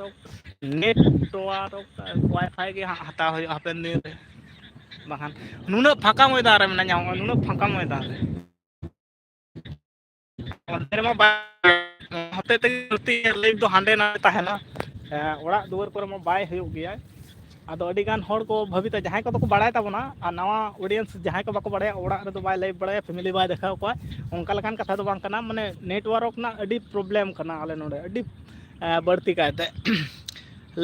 ᱱᱮᱴᱣᱟᱨᱠ ᱣᱟᱭᱯᱷᱟᱭ ᱜᱮ ᱦᱟᱸᱜ ᱦᱟᱛᱟᱣ ᱦᱩᱭᱩᱜᱼᱟ ᱦᱟᱯᱮᱱ ᱫᱤᱱ ᱨᱮ᱾ ᱵᱟᱠᱷᱟᱱ ᱱᱩᱱᱟᱹᱜ ᱯᱷᱟᱸᱠᱟ ᱢᱚᱭᱫᱟᱱ ᱨᱮ ᱢᱮᱱᱟᱧᱟ, ᱱᱚᱜᱼᱚᱭ ᱱᱩᱱᱟᱹᱜ ᱯᱷᱟᱸᱠᱟ ᱢᱚᱭᱫᱟᱱ ᱨᱮ᱾ ᱚᱱᱛᱮ ᱨᱮᱢᱟ ᱵᱟᱭ, ᱦᱚᱛᱮ ᱛᱮᱜᱮ ᱞᱟᱹᱭᱤᱵᱷ ᱫᱚ ᱦᱟᱸᱰᱮ ᱱᱟᱰᱮ ᱛᱟᱦᱮᱱᱟ᱾ ᱦᱮᱸ, ᱚᱲᱟᱜ ᱫᱩᱣᱟᱹᱨ ᱠᱚᱨᱮ ᱢᱟ ᱵᱟᱭ ᱦᱩᱭᱩᱜ ᱜᱮᱭᱟ᱾ ᱟᱫᱚ ᱟᱹᱰᱤ ᱜᱟᱱ ᱦᱚᱲ ᱠᱚ ᱵᱷᱟᱹᱵᱤᱛᱟ, ᱡᱟᱦᱟᱸᱭ ᱠᱚᱫᱚ ᱠᱚ ᱵᱟᱲᱟᱭ ᱛᱟᱵᱚᱱᱟ, ᱟᱨ ᱱᱟᱣᱟ ᱚᱰᱤᱭᱮᱱᱥ ᱡᱟᱦᱟᱸᱭ ᱠᱚ ᱵᱟᱠᱚ ᱵᱟᱲᱟᱭᱟ, ᱚᱲᱟᱜ ᱨᱮᱫᱚ ᱵᱟᱭ ᱞᱟᱹᱭᱤᱵᱷ ᱵᱟᱲᱟᱭᱟ, ᱯᱷᱮᱢᱮᱞᱤ ᱵᱟᱭ ᱫᱮᱠᱷᱟᱣ ᱠᱚᱣᱟ, ᱚᱱᱠᱟ ᱞᱮᱠᱟᱱ ᱠᱟᱛᱷᱟ ᱫᱚ ᱵᱟᱝ ᱠᱟᱱᱟ᱾ ᱢᱟᱱᱮ ᱱᱮᱴᱣᱟᱨᱠ ᱨᱮᱱᱟᱜ ᱟᱹᱰᱤ ᱯᱨᱚᱵᱞᱮᱢ ᱠᱟᱱᱟ ᱟᱞᱮ ᱱᱚᱰᱮ, ᱟᱹᱰᱤ, ᱮ, ᱵᱟᱹᱲᱛᱤ ᱠᱟᱭᱛᱮ᱾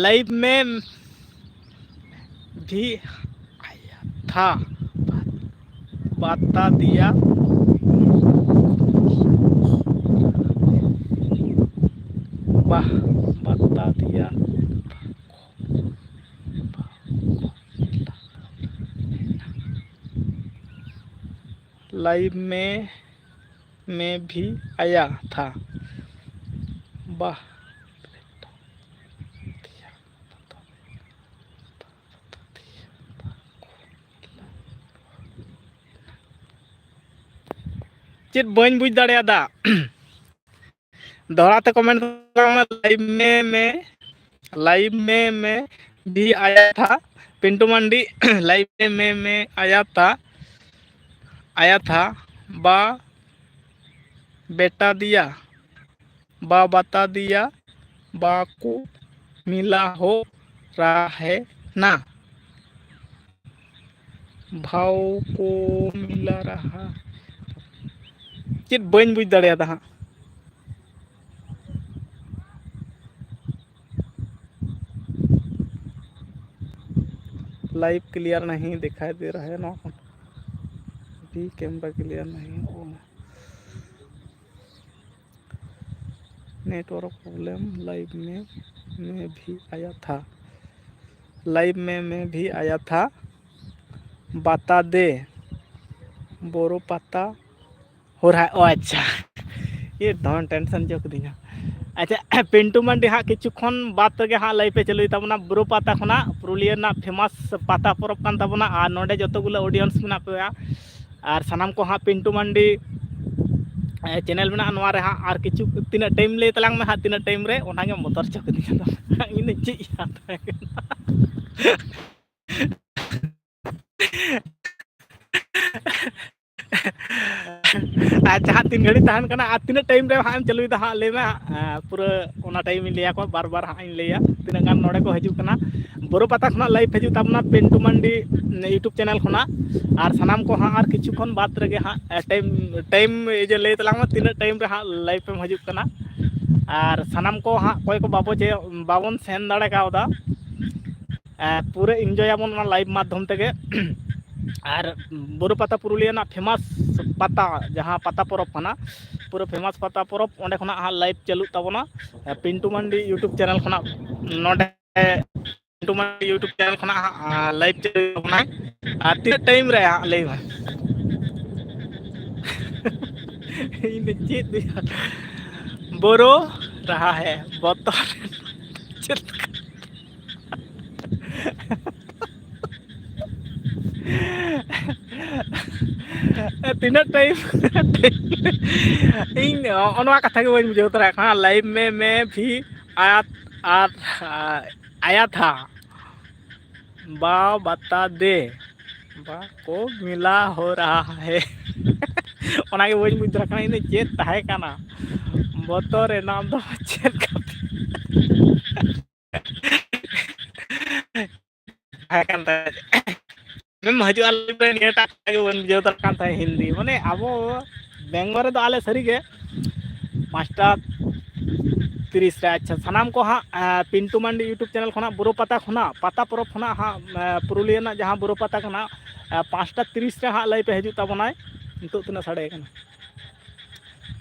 ᱞᱟᱭᱤᱵᱷ ᱢᱮ ᱵᱷᱤ ᱟᱭᱟ ᱛᱷᱟ ᱵᱟᱛᱟ ᱫᱤᱭᱟ ᱵᱟᱦ ᱵᱟᱛᱟ ᱫᱤᱭᱟ ᱞᱟᱭᱤᱵᱷ ᱢᱮ ᱢᱮ ᱵᱷᱤ ᱟᱭᱟ ᱛᱷᱟ ᱵᱟᱦ ᱪᱮᱫ ᱵᱟᱹᱧ ᱵᱩᱡᱽ ᱫᱟᱲᱮᱭᱟᱫᱟ? ᱫᱚᱦᱲᱟ ᱛᱮ ᱠᱚᱢᱮᱱᱴ ᱛᱟᱞᱟᱝ ᱢᱮ᱾ ᱞᱟᱭᱤᱵᱷ ᱢᱮ ᱢᱮ, ᱞᱟᱭᱤᱵᱷ ᱢᱮ ᱢᱮ, ᱵᱷᱤ ᱟᱭᱟ ᱛᱷᱟ, ᱯᱤᱱᱴᱩ ᱢᱟᱱᱰᱤ, ᱞᱟᱭᱤᱵᱷ ᱢᱮ ᱢᱮ, ᱟᱭᱟ ᱛᱷᱟ, ᱟᱭᱟ ᱛᱷᱟ, ᱵᱟ, ᱵᱮᱴᱟ ᱫᱤᱭᱟ, ᱵᱟ ᱵᱟᱛᱟ ᱫᱤᱭᱟ, ᱵᱟ ᱠᱚ ᱢᱤᱞᱟ ᱦᱳ ᱨᱟᱦᱟ ᱦᱮ ᱱᱟ᱾ ᱵᱷᱟᱣ ᱠᱚ ᱢᱤᱞᱟ ᱨᱟᱦᱟ᱾ ᱪᱮᱫ ᱵᱟᱹᱧ ᱵᱩᱡᱽ ᱫᱟᱲᱮᱭᱟᱫᱟ ᱦᱟᱸᱜ᱾ लाइव क्लियर नहीं दिखाई दे रहा है ना, अभी कैमरा क्लियर नहीं हो। Network problem. लाइव में मैं भी आया था, लाइव में मैं भी आया था, ᱵᱟᱛᱟ ᱫᱮ ᱵᱳᱨᱳ ᱯᱟᱛᱟ ᱦᱚᱨᱦᱟᱭ᱾ ᱚ ᱟᱪᱪᱷᱟ, ᱤᱭᱟᱹ ᱫᱚᱢᱮ ᱴᱮᱱᱥᱚᱱ ᱪᱚ ᱠᱤᱫᱤᱧᱟ᱾ ᱟᱪᱪᱷᱟ, ᱯᱤᱱᱴᱩ ᱢᱟᱱᱰᱤ ᱦᱟᱸᱜ ᱠᱤᱪᱷᱩ ᱠᱷᱚᱱ ᱵᱟᱫ ᱨᱮᱜᱮ ᱦᱟᱸᱜ ᱞᱟᱭᱤᱵᱷ ᱮ ᱪᱟᱹᱞᱩᱭ ᱛᱟᱵᱚᱱᱟ᱾ ᱵᱳᱨᱳ ᱯᱟᱛᱟ ᱠᱷᱚᱱᱟᱜ, ᱯᱩᱨᱩᱞᱤᱭᱟᱹ ᱨᱮᱱᱟᱜ ᱯᱷᱮᱢᱟᱥ ᱯᱟᱛᱟ ᱯᱚᱨᱚᱵᱽ ᱠᱟᱱ ᱛᱟᱵᱚᱱᱟ᱾ ᱟᱨ ᱱᱚᱰᱮ ᱡᱚᱛᱚ ᱜᱩᱞᱟᱹ ᱚᱰᱤᱭᱮᱱᱥ ᱢᱮᱱᱟᱜ ᱯᱮᱭᱟ, ᱟᱨ ᱥᱟᱱᱟᱢ ᱠᱚ ᱦᱟᱸᱜ ᱯᱤᱱᱴᱩ ᱢᱟᱱᱰᱤ ᱪᱮᱱᱮᱞ ᱢᱮᱱᱟᱜᱼᱟ, ᱱᱚᱣᱟ ᱨᱮ ᱦᱟᱸᱜ ᱟᱨ ᱠᱤᱪᱷᱩ ᱛᱤᱱᱟᱹᱜ ᱴᱟᱭᱤᱢ ᱞᱟᱹᱭ ᱛᱟᱞᱟᱝ ᱢᱮ ᱦᱟᱸᱜ, ᱛᱤᱱᱟᱹᱜ ᱴᱟᱭᱤᱢ ᱨᱮ, ᱚᱱᱟᱜᱮ ᱵᱚᱛᱚᱨ ᱦᱚᱪᱚ ᱠᱤᱫᱤᱧᱟ ᱤᱧ ᱫᱚ ᱪᱮᱫ ᱤᱧ ᱦᱟᱛᱟᱣ ᱠᱟᱱᱟ᱾ ᱟᱨ ᱡᱟᱦᱟᱸ ᱛᱤᱱ ᱜᱷᱟᱹᱲᱤᱡ ᱛᱟᱦᱮᱱ ᱠᱟᱱᱟ ᱟᱨ ᱛᱤᱱᱟᱹᱜ ᱴᱟᱭᱤᱢ ᱨᱮ ᱦᱟᱸᱜ ᱮᱢ ᱪᱟᱹᱞᱩᱭᱮᱫᱟ ᱦᱟᱸᱜ, ᱞᱟᱹᱭ ᱢᱮ ᱦᱟᱸᱜ᱾ ᱯᱩᱨᱟᱹ ᱚᱱᱟ ᱴᱟᱭᱤᱢ ᱤᱧ ᱞᱟᱹᱭ ᱟᱠᱚᱣᱟ, ᱵᱟᱨ ᱵᱟᱨ ᱦᱟᱸᱜ ᱤᱧ ᱞᱟᱹᱭᱟ ᱛᱤᱱᱟᱹᱜ ᱜᱟᱱ ᱱᱚᱰᱮ ᱠᱚ ᱦᱤᱡᱩᱜ ᱠᱟᱱᱟ᱾ ᱵᱳᱨᱳ ᱯᱟᱛᱟ ᱠᱷᱚᱱᱟᱜ ᱞᱟᱭᱤᱵᱷ ᱦᱤᱡᱩᱜ ᱛᱟᱵᱚᱱᱟ ᱯᱤᱱᱴᱩ ᱢᱟᱱᱰᱤ ᱤᱭᱩᱴᱩᱵᱽ ᱪᱮᱱᱮᱞ ᱠᱷᱚᱱᱟᱜ᱾ ᱟᱨ ᱥᱟᱱᱟᱢ ᱠᱚ ᱦᱟᱸᱜ ᱟᱨ ᱠᱤᱪᱷᱩ ᱠᱷᱚᱱ ᱵᱟᱫᱽ ᱨᱮᱜᱮ ᱦᱟᱸᱜ ᱴᱟᱭᱤᱢ ᱴᱟᱭᱤᱢ ᱤᱭᱟᱹ ᱞᱟᱹᱭ ᱛᱟᱞᱟᱝ ᱢᱮ, ᱛᱤᱱᱟᱹᱜ ᱴᱟᱭᱤᱢ ᱨᱮ ᱦᱟᱸᱜ ᱞᱟᱭᱤᱵᱷ ᱮᱢ ᱦᱤᱡᱩᱜ ᱠᱟᱱᱟ᱾ ᱟᱨ ᱥᱟᱱᱟᱢ ᱠᱚ ᱦᱟᱸᱜ ᱚᱠᱚᱭ ᱠᱚ ᱵᱟᱵᱚ ᱪᱮ ᱵᱟᱵᱚᱱ ᱥᱮᱱ ᱫᱟᱲᱮ ᱠᱟᱣᱫᱟ, ᱯᱩᱨᱟᱹ ᱤᱱᱡᱚᱭ ᱟᱵᱚᱱ ᱚᱱᱟ ᱞᱟᱭᱤᱵᱷ ᱢᱟᱫᱽᱫᱷᱚᱢ ᱛᱮᱜᱮ᱾ ᱟᱨ ᱵᱳᱨᱳ ᱯᱟᱛᱟ ᱯᱩᱨᱩᱞᱤᱭᱟᱹ ᱨᱮᱱᱟᱜ ᱯᱷᱮᱢᱟᱥ ᱯᱟᱛᱟ, ᱡᱟᱦᱟᱸ ᱯᱟᱛᱟ ᱯᱚᱨᱚᱵᱽ ᱠᱟᱱᱟ, ᱯᱩᱨᱟᱹ ᱯᱷᱮᱢᱟᱥ ᱯᱟᱛᱟ ᱯᱚᱨᱚᱵᱽ, ᱚᱸᱰᱮ ᱠᱷᱚᱱᱟᱜ ᱦᱟᱸᱜ ᱞᱟᱭᱤᱵᱷ ᱪᱟᱹᱞᱩᱜ ᱛᱟᱵᱚᱱᱟ᱾ ᱯᱤᱱᱴᱩ ᱢᱟᱱᱰᱤ ᱤᱭᱩᱴᱩᱵᱽ ᱪᱮᱱᱮᱞ ᱠᱷᱚᱱᱟᱜ, ᱱᱚᱰᱮ ᱯᱤᱱᱴᱩ ᱢᱟᱱᱰᱤ ᱤᱭᱩᱴᱩᱵᱽ ᱪᱮᱱᱮᱞ ᱠᱷᱚᱱᱟᱜ ᱦᱟᱸᱜ ᱞᱟᱭᱤᱵᱷ ᱪᱟᱹᱞᱩᱜ ᱛᱟᱵᱚᱱᱟ᱾ ᱟᱨ ᱛᱤᱱᱟᱹᱜ ᱴᱟᱭᱤᱢ ᱨᱮ ᱦᱟᱸᱜ ᱞᱟᱹᱭ ᱢᱮ? ᱤᱧ ᱫᱚ ᱪᱮᱫ ᱵᱳᱨᱳ ᱨᱟᱦᱟ ᱦᱮ ᱵᱚᱛᱚᱨ ᱪᱮᱫ ᱛᱤᱱᱟᱹᱜ ᱴᱟᱭᱤᱢ? ᱤᱧ ᱱᱚᱜᱼᱚ ᱱᱚᱣᱟ ᱠᱟᱛᱷᱟ ᱜᱮ ᱵᱟᱹᱧ ᱵᱩᱡᱷᱟᱹᱣ ᱫᱟᱲᱮᱭᱟᱜ ᱠᱟᱱᱟ᱾ ᱞᱟᱭᱤᱵᱷ ᱢᱮ ᱢᱮ ᱵᱷᱤ ᱟᱭᱟᱛ ᱟᱨ ᱟᱭᱟᱛᱷᱟ ᱵᱟ ᱵᱟᱛᱟ ᱫᱮ ᱵᱟ ᱠᱚ ᱢᱤᱞᱟ ᱦᱳ ᱨᱟᱦᱟ ᱦᱮ᱾ ᱚᱱᱟᱜᱮ ᱵᱟᱹᱧ ᱵᱩᱡᱽ ᱫᱟᱲᱮᱭᱟᱜ ᱠᱟᱱᱟ ᱤᱧ ᱫᱚ ᱪᱮᱫ ᱛᱟᱦᱮᱸ ᱠᱟᱱᱟ ᱵᱚᱛᱚᱨ ᱮᱱᱟᱢ ᱫᱚ ᱪᱮᱫ ᱠᱟᱛᱮ᱾ ᱛᱟᱦᱮᱸ ᱠᱟᱱ ᱛᱟᱭᱟ᱾ ᱟᱢᱮᱢ ᱦᱤᱡᱩᱜᱼᱟ live ᱨᱮ, ᱱᱤᱭᱟᱹᱴᱟᱜ ᱠᱟᱛᱷᱟ ᱜᱮ ᱵᱟᱹᱧ ᱵᱩᱡᱷᱟᱹᱣ ᱫᱟᱲᱮᱭᱟᱜ ᱠᱟᱱ ᱛᱟᱦᱮᱸᱫ ᱦᱤᱱᱫᱤ᱾ ᱢᱟᱱᱮ ᱟᱵᱚ ᱵᱮᱝᱜᱚᱞ ᱨᱮᱫᱚ ᱟᱞᱮ ᱥᱟᱹᱨᱤᱜᱮ ᱯᱟᱸᱪᱴᱟ ᱛᱤᱨᱤᱥ ᱨᱮ, ᱟᱪᱪᱷᱟ, ᱥᱟᱱᱟᱢ ᱠᱚ ᱦᱟᱸᱜ, ᱮᱸ, ᱯᱤᱱᱴᱩ ᱢᱟᱱᱰᱤ YouTube channel ᱠᱷᱚᱱᱟᱜ ᱵᱳᱨᱳ ᱯᱟᱛᱟ ᱠᱷᱚᱱᱟᱜ, ᱯᱟᱛᱟ ᱯᱚᱨᱚᱵᱽ ᱠᱷᱚᱱᱟᱜ ᱦᱟᱸᱜ, ᱮᱸ, ᱯᱩᱨᱩᱞᱤᱭᱟᱹ ᱨᱮᱱᱟᱜ ᱡᱟᱦᱟᱸ ᱵᱳᱨᱳ ᱯᱟᱛᱟ ᱠᱟᱱᱟ, ᱮᱸ, ᱯᱟᱸᱪᱴᱟ ᱛᱤᱨᱤᱥ ᱨᱮ ᱦᱟᱸᱜ live ᱮ ᱦᱤᱡᱩᱜ ᱛᱟᱵᱚᱱᱟᱭ᱾ ᱱᱤᱛᱚᱜ ᱛᱤᱱᱟᱹᱜ ᱥᱟᱰᱮ ᱠᱟᱱᱟ?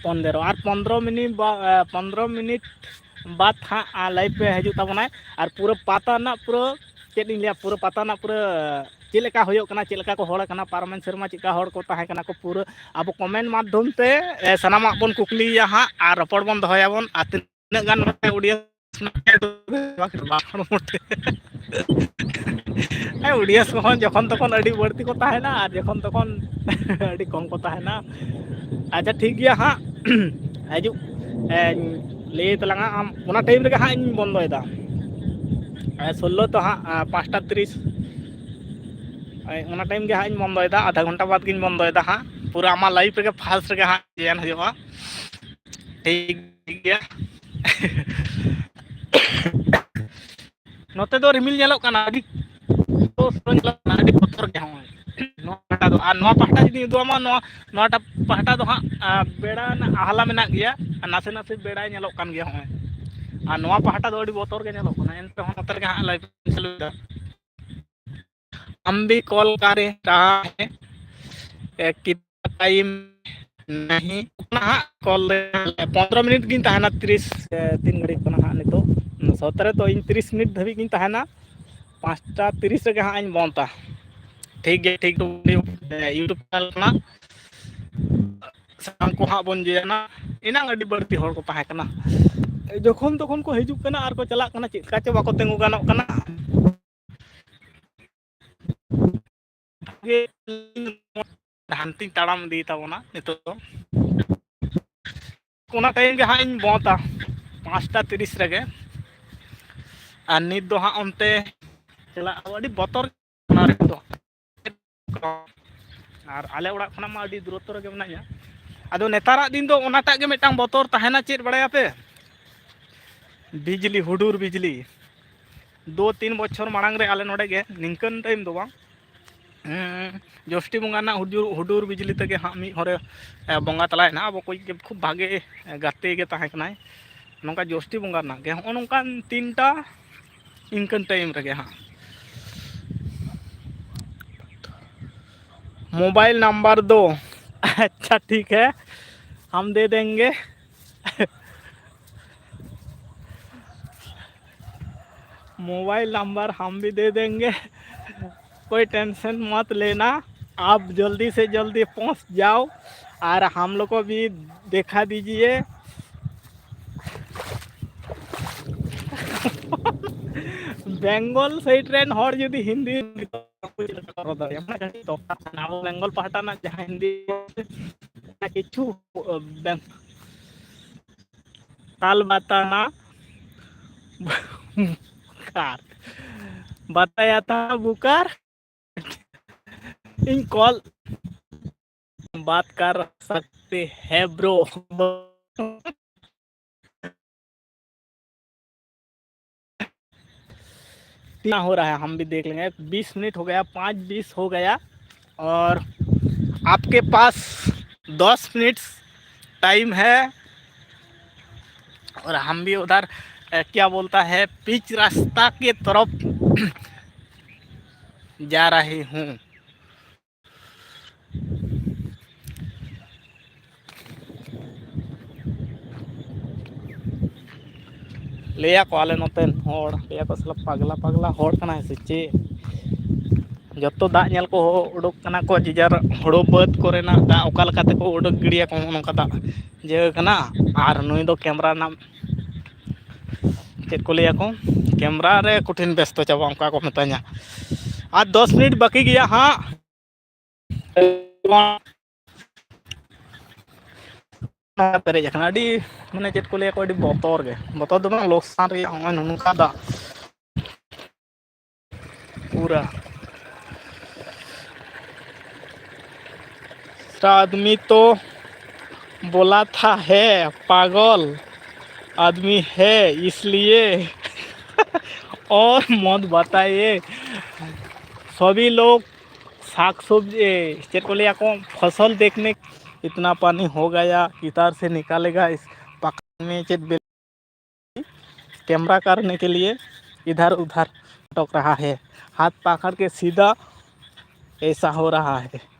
ᱯᱚᱱᱫᱨᱚ, ᱟᱨ ᱯᱚᱱᱫᱨᱚ ᱢᱤᱱᱤᱴ ᱵᱟ-, ᱮᱸ, ᱯᱚᱱᱫᱨᱚ ᱢᱤᱱᱤᱴ ᱵᱟᱫᱽ ᱦᱟᱸᱜ, ᱟᱸ, live ᱮ ᱦᱤᱡᱩᱜ ᱛᱟᱵᱚᱱᱟᱭ᱾ ᱟᱨ ᱯᱩᱨᱟᱹ ᱯᱟᱛᱟ ᱨᱮᱱᱟᱜ ᱯᱩᱨᱟᱹ ᱪᱮᱫ ᱤᱧ ᱞᱟᱹᱭᱟ, ᱯᱩᱨᱟᱹ ᱯᱟᱛᱟ ᱨᱮᱱᱟᱜ ᱯᱩᱨᱟᱹ ᱪᱮᱫ ᱞᱮᱠᱟ ᱦᱩᱭᱩᱜ ᱠᱟᱱᱟ, ᱪᱮᱫ ᱞᱮᱠᱟ ᱠᱚ ᱦᱚᱲ ᱠᱟᱱᱟ, ᱯᱟᱨᱚᱢᱮᱱ ᱥᱮᱨᱢᱟ ᱪᱮᱫ ᱞᱮᱠᱟ ᱦᱚᱲ ᱠᱚ ᱛᱟᱦᱮᱸ ᱠᱟᱱᱟ ᱠᱚ, ᱯᱩᱨᱟᱹ ᱟᱵᱚ comment ᱢᱟᱫᱽᱫᱷᱚᱢ ᱛᱮ, ᱮ, ᱥᱟᱱᱟᱢᱟᱜ ᱵᱚᱱ ᱠᱩᱠᱞᱤᱭᱟ ᱦᱟᱸᱜ ᱟᱨ ᱨᱚᱯᱚᱲ ᱵᱚᱱ ᱫᱚᱦᱚᱭᱟᱵᱚᱱ᱾ ᱟᱨ ᱛᱤᱱᱟᱹᱜ ᱜᱟᱱ ᱱᱚᱰᱮ audience ᱢᱮᱱᱟᱜ ᱯᱮᱭᱟ, ᱵᱟᱝ ᱦᱚᱲᱢᱚ ᱛᱮ᱾ ᱦᱮᱸ, ᱚᱰᱤᱭᱮᱱᱥ ᱠᱚᱦᱚᱸ ᱡᱚᱠᱷᱚᱱ ᱛᱚᱠᱷᱚᱱ ᱟᱹᱰᱤ ᱵᱟᱹᱲᱛᱤ ᱠᱚ ᱛᱟᱦᱮᱱᱟ ᱟᱨ ᱡᱚᱠᱷᱚᱱ ᱛᱚᱠᱷᱚᱱ ᱟᱹᱰᱤ ᱠᱚᱢ ᱠᱚ ᱛᱟᱦᱮᱱᱟ᱾ ᱟᱪᱪᱷᱟ, ᱴᱷᱤᱠ ᱜᱮᱭᱟ ᱦᱟᱸᱜ, ᱦᱤᱡᱩᱜ, ᱮ, ᱞᱟᱹᱭ ᱛᱟᱞᱟᱝᱟ ᱟᱢ, ᱚᱱᱟ ᱴᱟᱭᱤᱢ ᱨᱮᱜᱮ ᱦᱟᱸᱜ ᱤᱧ ᱵᱚᱱᱫᱚᱭᱮᱫᱟ᱾ ᱮ, ᱥᱳᱞᱞᱳ ᱛᱚ ᱦᱟᱸᱜ, ᱮ, ᱯᱟᱸᱪᱴᱟ ᱛᱤᱨᱤᱥ, ᱮ, ᱚᱱᱟ ᱴᱟᱭᱤᱢ ᱜᱮ ᱦᱟᱸᱜ ᱤᱧ ᱵᱚᱱᱫᱚᱭᱮᱫᱟ, ᱟᱫᱷᱟ ᱜᱷᱚᱱᱴᱟ ᱵᱟᱫᱽ ᱜᱤᱧ ᱵᱚᱱᱫᱚᱭᱮᱫᱟ ᱦᱟᱸᱜ, ᱯᱩᱨᱟᱹ ᱟᱢᱟᱜ ᱞᱟᱭᱤᱵᱷ ᱨᱮᱜᱮ ᱯᱷᱟᱥᱴ ᱨᱮᱜᱮ ᱦᱟᱸᱜ ᱡᱚᱭᱮᱱ ᱦᱩᱭᱩᱜᱼᱟ᱾ ᱴᱷᱤᱠ ᱜᱮᱭᱟ᱾ ᱱᱚᱛᱮ ᱫᱚ ᱨᱤᱢᱤᱞ ᱧᱮᱞᱚᱜ ᱠᱟᱱᱟ, ᱟᱹᱰᱤ ᱡᱳᱨ ᱧᱮᱞᱚᱜ ᱠᱟᱱᱟ, ᱟᱹᱰᱤ ᱵᱚᱛᱚᱨ ᱜᱮ ᱦᱚᱸᱜᱼᱚᱭ᱾ ᱱᱚᱣᱟ ᱯᱟᱦᱴᱟ ᱫᱚ, ᱟᱨ ᱱᱚᱣᱟ ᱯᱟᱦᱴᱟ ᱡᱩᱫᱤ ᱩᱫᱩᱜ ᱟᱢᱟ, ᱱᱚᱣᱟ, ᱱᱚᱣᱟᱴᱟᱜ ᱯᱟᱦᱴᱟ ᱫᱚ ᱦᱟᱸᱜ, ᱟ, ᱵᱮᱲᱟ ᱨᱮᱱᱟᱜ ᱟᱦᱞᱟ ᱢᱮᱱᱟᱜ ᱜᱮᱭᱟ, ᱟᱨ ᱱᱟᱥᱮ ᱱᱟᱥᱮ ᱵᱮᱲᱟᱭ ᱧᱮᱞᱚᱜ ᱠᱟᱱ ᱜᱮᱭᱟ ᱦᱚᱸᱜᱼᱚᱭ᱾ ᱟᱨ ᱱᱚᱣᱟ ᱯᱟᱦᱴᱟ ᱫᱚ ᱟᱹᱰᱤ ᱵᱚᱛᱚᱨ ᱜᱮ ᱧᱮᱞᱚᱜ ᱠᱟᱱᱟ, ᱮᱱ ᱨᱮᱦᱚᱸ ᱱᱚᱛᱮ ᱨᱮᱜᱮ ᱦᱟᱸᱜ ᱞᱟᱭᱤᱵᱷ ᱤᱧ ᱪᱟᱹᱞᱩᱭᱮᱫᱟ᱾ हम भी कॉल कर रहा है, ए, कितना टाइम नहीं, ᱚᱱᱟ ᱦᱟᱸᱜ ᱠᱚᱞ ᱨᱮ ᱯᱚᱱᱫᱽᱨᱚ ᱢᱤᱱᱤᱴ ᱜᱤᱧ ᱛᱟᱦᱮᱱᱟ, ᱛᱤᱨᱤᱥ, ᱮ, ᱛᱤᱱ ᱜᱷᱟᱹᱲᱤᱡ ᱠᱟᱱᱟ ᱦᱟᱸᱜ ᱱᱤᱛᱚᱜ, ᱥᱚᱛᱨᱚ ᱛᱚ ᱤᱧ ᱛᱤᱨᱤᱥ ᱢᱤᱱᱤᱴ ᱫᱷᱟᱹᱵᱤᱡ ᱜᱤᱧ ᱛᱟᱦᱮᱱᱟ᱾ ᱯᱟᱸᱪᱴᱟ ᱛᱤᱨᱤᱥ ᱨᱮᱜᱮ ᱦᱟᱸᱜ ᱤᱧ ᱵᱚᱱᱫᱟ᱾ ᱴᱷᱤᱠ ᱜᱮᱭᱟ, ᱴᱷᱤᱠ ᱜᱮᱭᱟ, YouTube ᱪᱮᱱᱮᱞ ᱠᱷᱚᱱᱟᱜ ᱥᱟᱱᱟᱢ ᱠᱚ ᱦᱟᱸᱜ ᱵᱚᱱ ᱡᱚᱭᱮᱱᱟ᱾ ᱮᱱᱟᱝ ᱟᱹᱰᱤ ᱵᱟᱹᱲᱛᱤ ᱦᱚᱲ ᱠᱚ ᱛᱟᱦᱮᱸ ᱠᱟᱱᱟ, ᱡᱚᱠᱷᱚᱱ ᱛᱚᱠᱷᱚᱱ ᱠᱚ ᱦᱤᱡᱩᱜ ᱠᱟᱱᱟ ᱟᱨ ᱠᱚ ᱪᱟᱞᱟᱜ ᱠᱟᱱᱟ, ᱪᱮᱫ ᱞᱮᱠᱟ ᱪᱚ ᱵᱟᱠᱚ ᱛᱤᱸᱜᱩ ᱜᱟᱱᱚᱜ ᱠᱟᱱᱟ᱾ ᱜᱮ ᱦᱟᱱᱛᱮᱧ ᱛᱟᱲᱟᱢ ᱤᱫᱤ ᱛᱟᱵᱚᱱᱟ ᱱᱤᱛᱚᱜ ᱫᱚ᱾ ᱚᱱᱟ ᱴᱟᱭᱤᱢ ᱜᱮ ᱦᱟᱸᱜ ᱤᱧ ᱵᱚᱸᱫᱟ, ᱯᱟᱸᱪᱴᱟ ᱛᱤᱨᱤᱥ ᱨᱮᱜᱮ᱾ ᱟᱨ ᱱᱤᱛ ᱫᱚ ᱦᱟᱸᱜ ᱚᱱᱛᱮ ᱪᱟᱞᱟᱜ ᱟᱹᱰᱤ ᱵᱚᱛᱚᱨ ᱚᱱᱟ ᱨᱮᱫᱚ᱾ ᱟᱨ ᱟᱞᱮ ᱚᱲᱟᱜ ᱠᱷᱚᱱᱟᱜ ᱢᱟ ᱟᱹᱰᱤ ᱫᱩᱨᱚᱛᱛᱚ ᱨᱮᱜᱮ ᱢᱮᱱᱟᱜᱼᱟ᱾ ᱟᱫᱚ ᱱᱮᱛᱟᱨᱟᱜ ᱫᱤᱱ ᱫᱚ ᱚᱱᱟᱴᱟᱜ ᱜᱮ ᱢᱤᱫᱴᱟᱝ ᱵᱚᱛᱚᱨ ᱛᱟᱦᱮᱱᱟ, ᱪᱮᱫ ᱵᱟᱲᱟᱭᱟᱯᱮ? ᱵᱤᱡᱽᱞᱤ, ᱦᱩᱰᱩᱨ ᱵᱤᱡᱽᱞᱤ᱾ ᱫᱩ ᱛᱤᱱ ᱵᱚᱪᱷᱚᱨ ᱢᱟᱲᱟᱝ ᱨᱮ ᱟᱞᱮ ᱱᱚᱰᱮ ᱜᱮ ᱱᱤᱝᱠᱟᱹᱱ ᱴᱟᱭᱤᱢ ᱫᱚ ᱵᱟᱝ, ᱩᱸ, ᱡᱳᱥᱴᱤ ᱵᱚᱸᱜᱟ ᱨᱮᱱᱟᱜ ᱦᱩᱰᱩᱨ, ᱦᱩᱰᱩᱨ ᱵᱤᱡᱽᱞᱤ ᱛᱮᱜᱮ ᱦᱟᱸᱜ ᱢᱤᱫ ᱦᱚᱲᱮ, ᱮ, ᱵᱚᱸᱜᱟ ᱛᱟᱞᱟᱭᱮᱱᱟ᱾ ᱟᱵᱚ ᱠᱚ ᱠᱷᱩᱵ ᱵᱷᱟᱜᱮ ᱜᱟᱛᱮ ᱜᱮ ᱛᱟᱦᱮᱸ ᱠᱟᱱᱟᱭ᱾ ᱱᱚᱝᱠᱟ ᱡᱳᱥᱴᱤ ᱵᱚᱸᱜᱟ ᱨᱮᱱᱟᱜ ᱜᱮ ᱦᱚᱸᱜᱼᱚ ᱱᱚᱝᱠᱟᱱ ᱛᱤᱱᱴᱟ ᱤᱱᱠᱟᱹᱱ ᱴᱟᱭᱤᱢ ᱨᱮᱜᱮ ᱦᱟᱸᱜ᱾ मोबाइल नंबर दो। अच्छा, ठीक है, हम दे देंगे। मोबाइल नंबर हम भी दे देंगे, कोई टेंशन मत लेना। आप जल्दी से जल्दी पहुंच जाओ और हम लोग को भी देखा दीजिए। ᱵᱮᱝᱜᱚᱞ ᱥᱟᱭᱤᱰ ᱨᱮᱱ ᱦᱚᱲ ᱡᱩᱫᱤ ᱦᱤᱱᱫᱤ ᱨᱚᱲ ᱫᱟᱲᱮᱭᱟᱜᱼᱟ, ᱢᱟᱱᱮ ᱠᱟᱹᱴᱤᱡ ᱛᱚᱯᱷᱟᱛ ᱢᱮᱱᱟᱜᱼᱟ᱾ ᱟᱵᱚ ᱵᱮᱝᱜᱚᱞ ᱯᱟᱦᱴᱟ ᱨᱮᱱᱟᱜ ᱡᱟᱦᱟᱸ ᱦᱤᱱᱫᱤ, ᱠᱤᱪᱷᱩ ᱵᱮᱝ-, ᱠᱟᱞ ᱵᱟᱛᱟᱱᱟ ᱵᱩᱠᱟᱨ, ᱵᱟᱛᱟᱭᱟ ᱛᱷᱟ ᱵᱩᱠᱟᱨ, ᱤᱧ ᱠᱚᱞ ᱵᱟᱛ ᱠᱟᱨ ᱥᱟᱠᱛᱮ ᱦᱮ ᱵᱨᱳ। कितना हो रहा है, हम भी देख लेंगे। बीस मिनट हो गया, पाँच बीस हो गया, और आपके पास दस मिनट टाइम है, और हम भी उधर, अ, क्या बोलता है, पिच रास्ता के तरफ जा रहे हूँ। ᱞᱟᱹᱭᱟ ᱠᱚ ᱟᱞᱮ ᱱᱚᱛᱮᱱ ᱦᱚᱲ, ᱞᱟᱹᱭᱟ ᱠᱚ, "ᱥᱟᱞᱟ ᱯᱟᱜᱽᱞᱟ ᱯᱟᱜᱽᱞᱟ ᱦᱚᱲ ᱠᱟᱱᱟᱭ ᱥᱮ ᱪᱮᱫ?" ᱡᱚᱛᱚ ᱫᱟᱜ ᱧᱮᱞ ᱠᱚ ᱩᱰᱩᱠ ᱠᱟᱱᱟ ᱠᱚ, ᱡᱮ ᱡᱟᱨ ᱦᱳᱲᱳ ᱵᱟᱹᱫᱽ ᱠᱚᱨᱮᱱᱟᱜ ᱫᱟᱜ ᱚᱠᱟ ᱞᱮᱠᱟ ᱛᱮᱠᱚ ᱩᱰᱩᱠ ᱜᱤᱰᱤᱭᱟᱠᱚ, ᱱᱚᱜᱼᱚ ᱱᱚᱝᱠᱟ ᱫᱟᱜ ᱤᱭᱟᱹ ᱠᱟᱱᱟ᱾ ᱟᱨ ᱱᱩᱭ ᱫᱚ ᱠᱮᱢᱨᱟ ᱨᱮᱱᱟᱜ ᱪᱮᱫ ᱠᱚ ᱞᱟᱹᱭᱟ ᱠᱚ, ᱠᱮᱢᱨᱟ ᱨᱮ ᱠᱚᱴᱷᱤᱱ ᱵᱮᱥᱛᱚ ᱪᱟᱵᱟ, ᱚᱱᱠᱟ ᱠᱚ ᱢᱮᱛᱟᱧᱟ᱾ ᱟᱨ ᱫᱚᱥ ᱢᱤᱱᱤᱴ ᱵᱟᱹᱠᱤ ᱜᱮᱭᱟ ᱦᱟᱸᱜ᱾ ᱯᱮᱨᱮᱡ ᱟᱠᱟᱱᱟ᱾ ᱟᱹᱰᱤ, ᱢᱟᱱᱮ, ᱪᱮᱫ ᱠᱚ ᱞᱟᱹᱭᱟ ᱠᱚ, ᱟᱹᱰᱤ ᱵᱚᱛᱚᱨ ᱜᱮ, ᱵᱚᱛᱚᱨ ᱫᱚ ᱵᱟᱝ, ᱞᱚᱠᱥᱟᱱ ᱨᱮᱭᱟᱜ ᱱᱚᱜᱼᱚᱭ ᱱᱚᱝᱠᱟ ᱫᱟᱜ ᱯᱩᱨᱟ। दूसरा आदमी तो बोला था, है पागल आदमी है, इसलिए और मत बताइए। सभी लोग साग सब्जी, ए, चेत को लिया को, फसल देखने, इतना पानी हो गया, किधर से निकालेगा इस पकाने में, चेत बेल-, कैमरा करने के लिए इधर उधर भटक रहा है, हाथ पकड़ के सीधा ऐसा हो रहा है।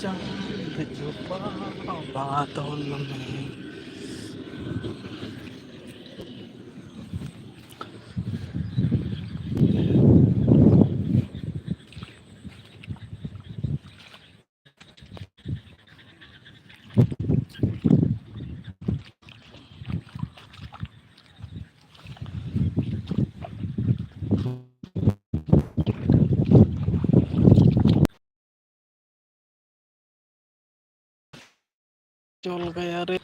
ᱪᱟᱸᱫ ᱡᱚᱯᱟ ᱵᱟᱫᱚᱞ ᱢᱮ᱾ ᱪᱚᱞ ᱜᱟᱭᱟ ᱨᱮ᱾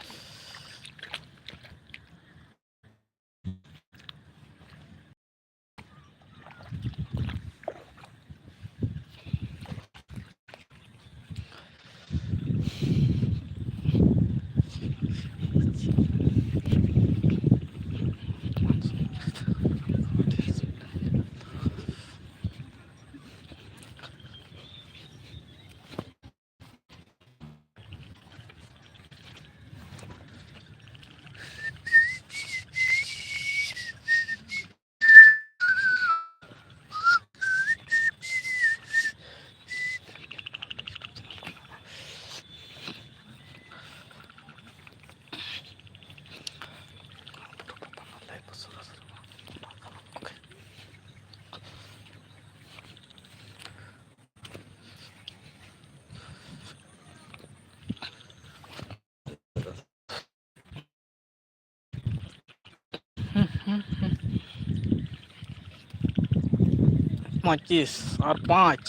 ᱯᱚᱸᱪᱤᱥ ᱟᱨ ᱯᱟᱸᱪ᱾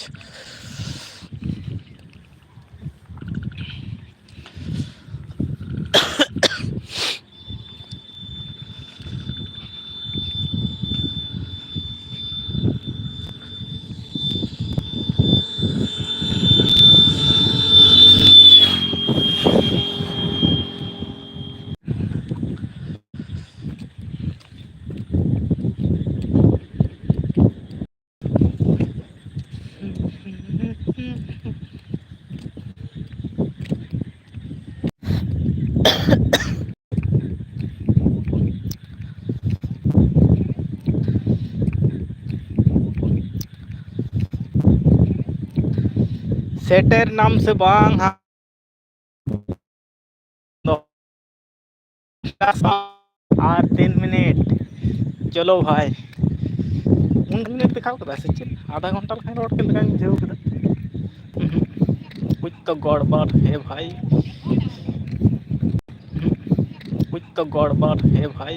ᱥᱮᱴᱮᱨ ᱱᱟᱢ ᱥᱮ ᱵᱟᱝ ᱦᱟᱸᱜ? ᱟᱨ ᱛᱤᱱ ᱢᱤᱱᱤᱴ᱾ ᱪᱚᱞᱚ ᱵᱷᱟᱭ, ᱩᱱ ᱢᱤᱱᱤᱴ ᱫᱮᱠᱷᱟᱣ ᱠᱮᱫᱟ ᱥᱮ ᱪᱮᱫ? ᱟᱫᱷᱟ ᱜᱷᱚᱱᱴᱟ ᱞᱮᱠᱟᱧ ᱨᱚᱲ ᱠᱮᱫ ᱞᱮᱠᱟᱧ ᱵᱩᱡᱷᱟᱹᱣ ᱠᱮᱫᱟ᱾ ᱠᱩᱪ ᱛᱚ ᱜᱚᱲᱵᱟᱲ ᱦᱮ ᱵᱷᱟᱭ, ᱠᱩᱪ ᱛᱚ ᱜᱚᱲᱵᱟᱲ ᱦᱮ ᱵᱷᱟᱭ᱾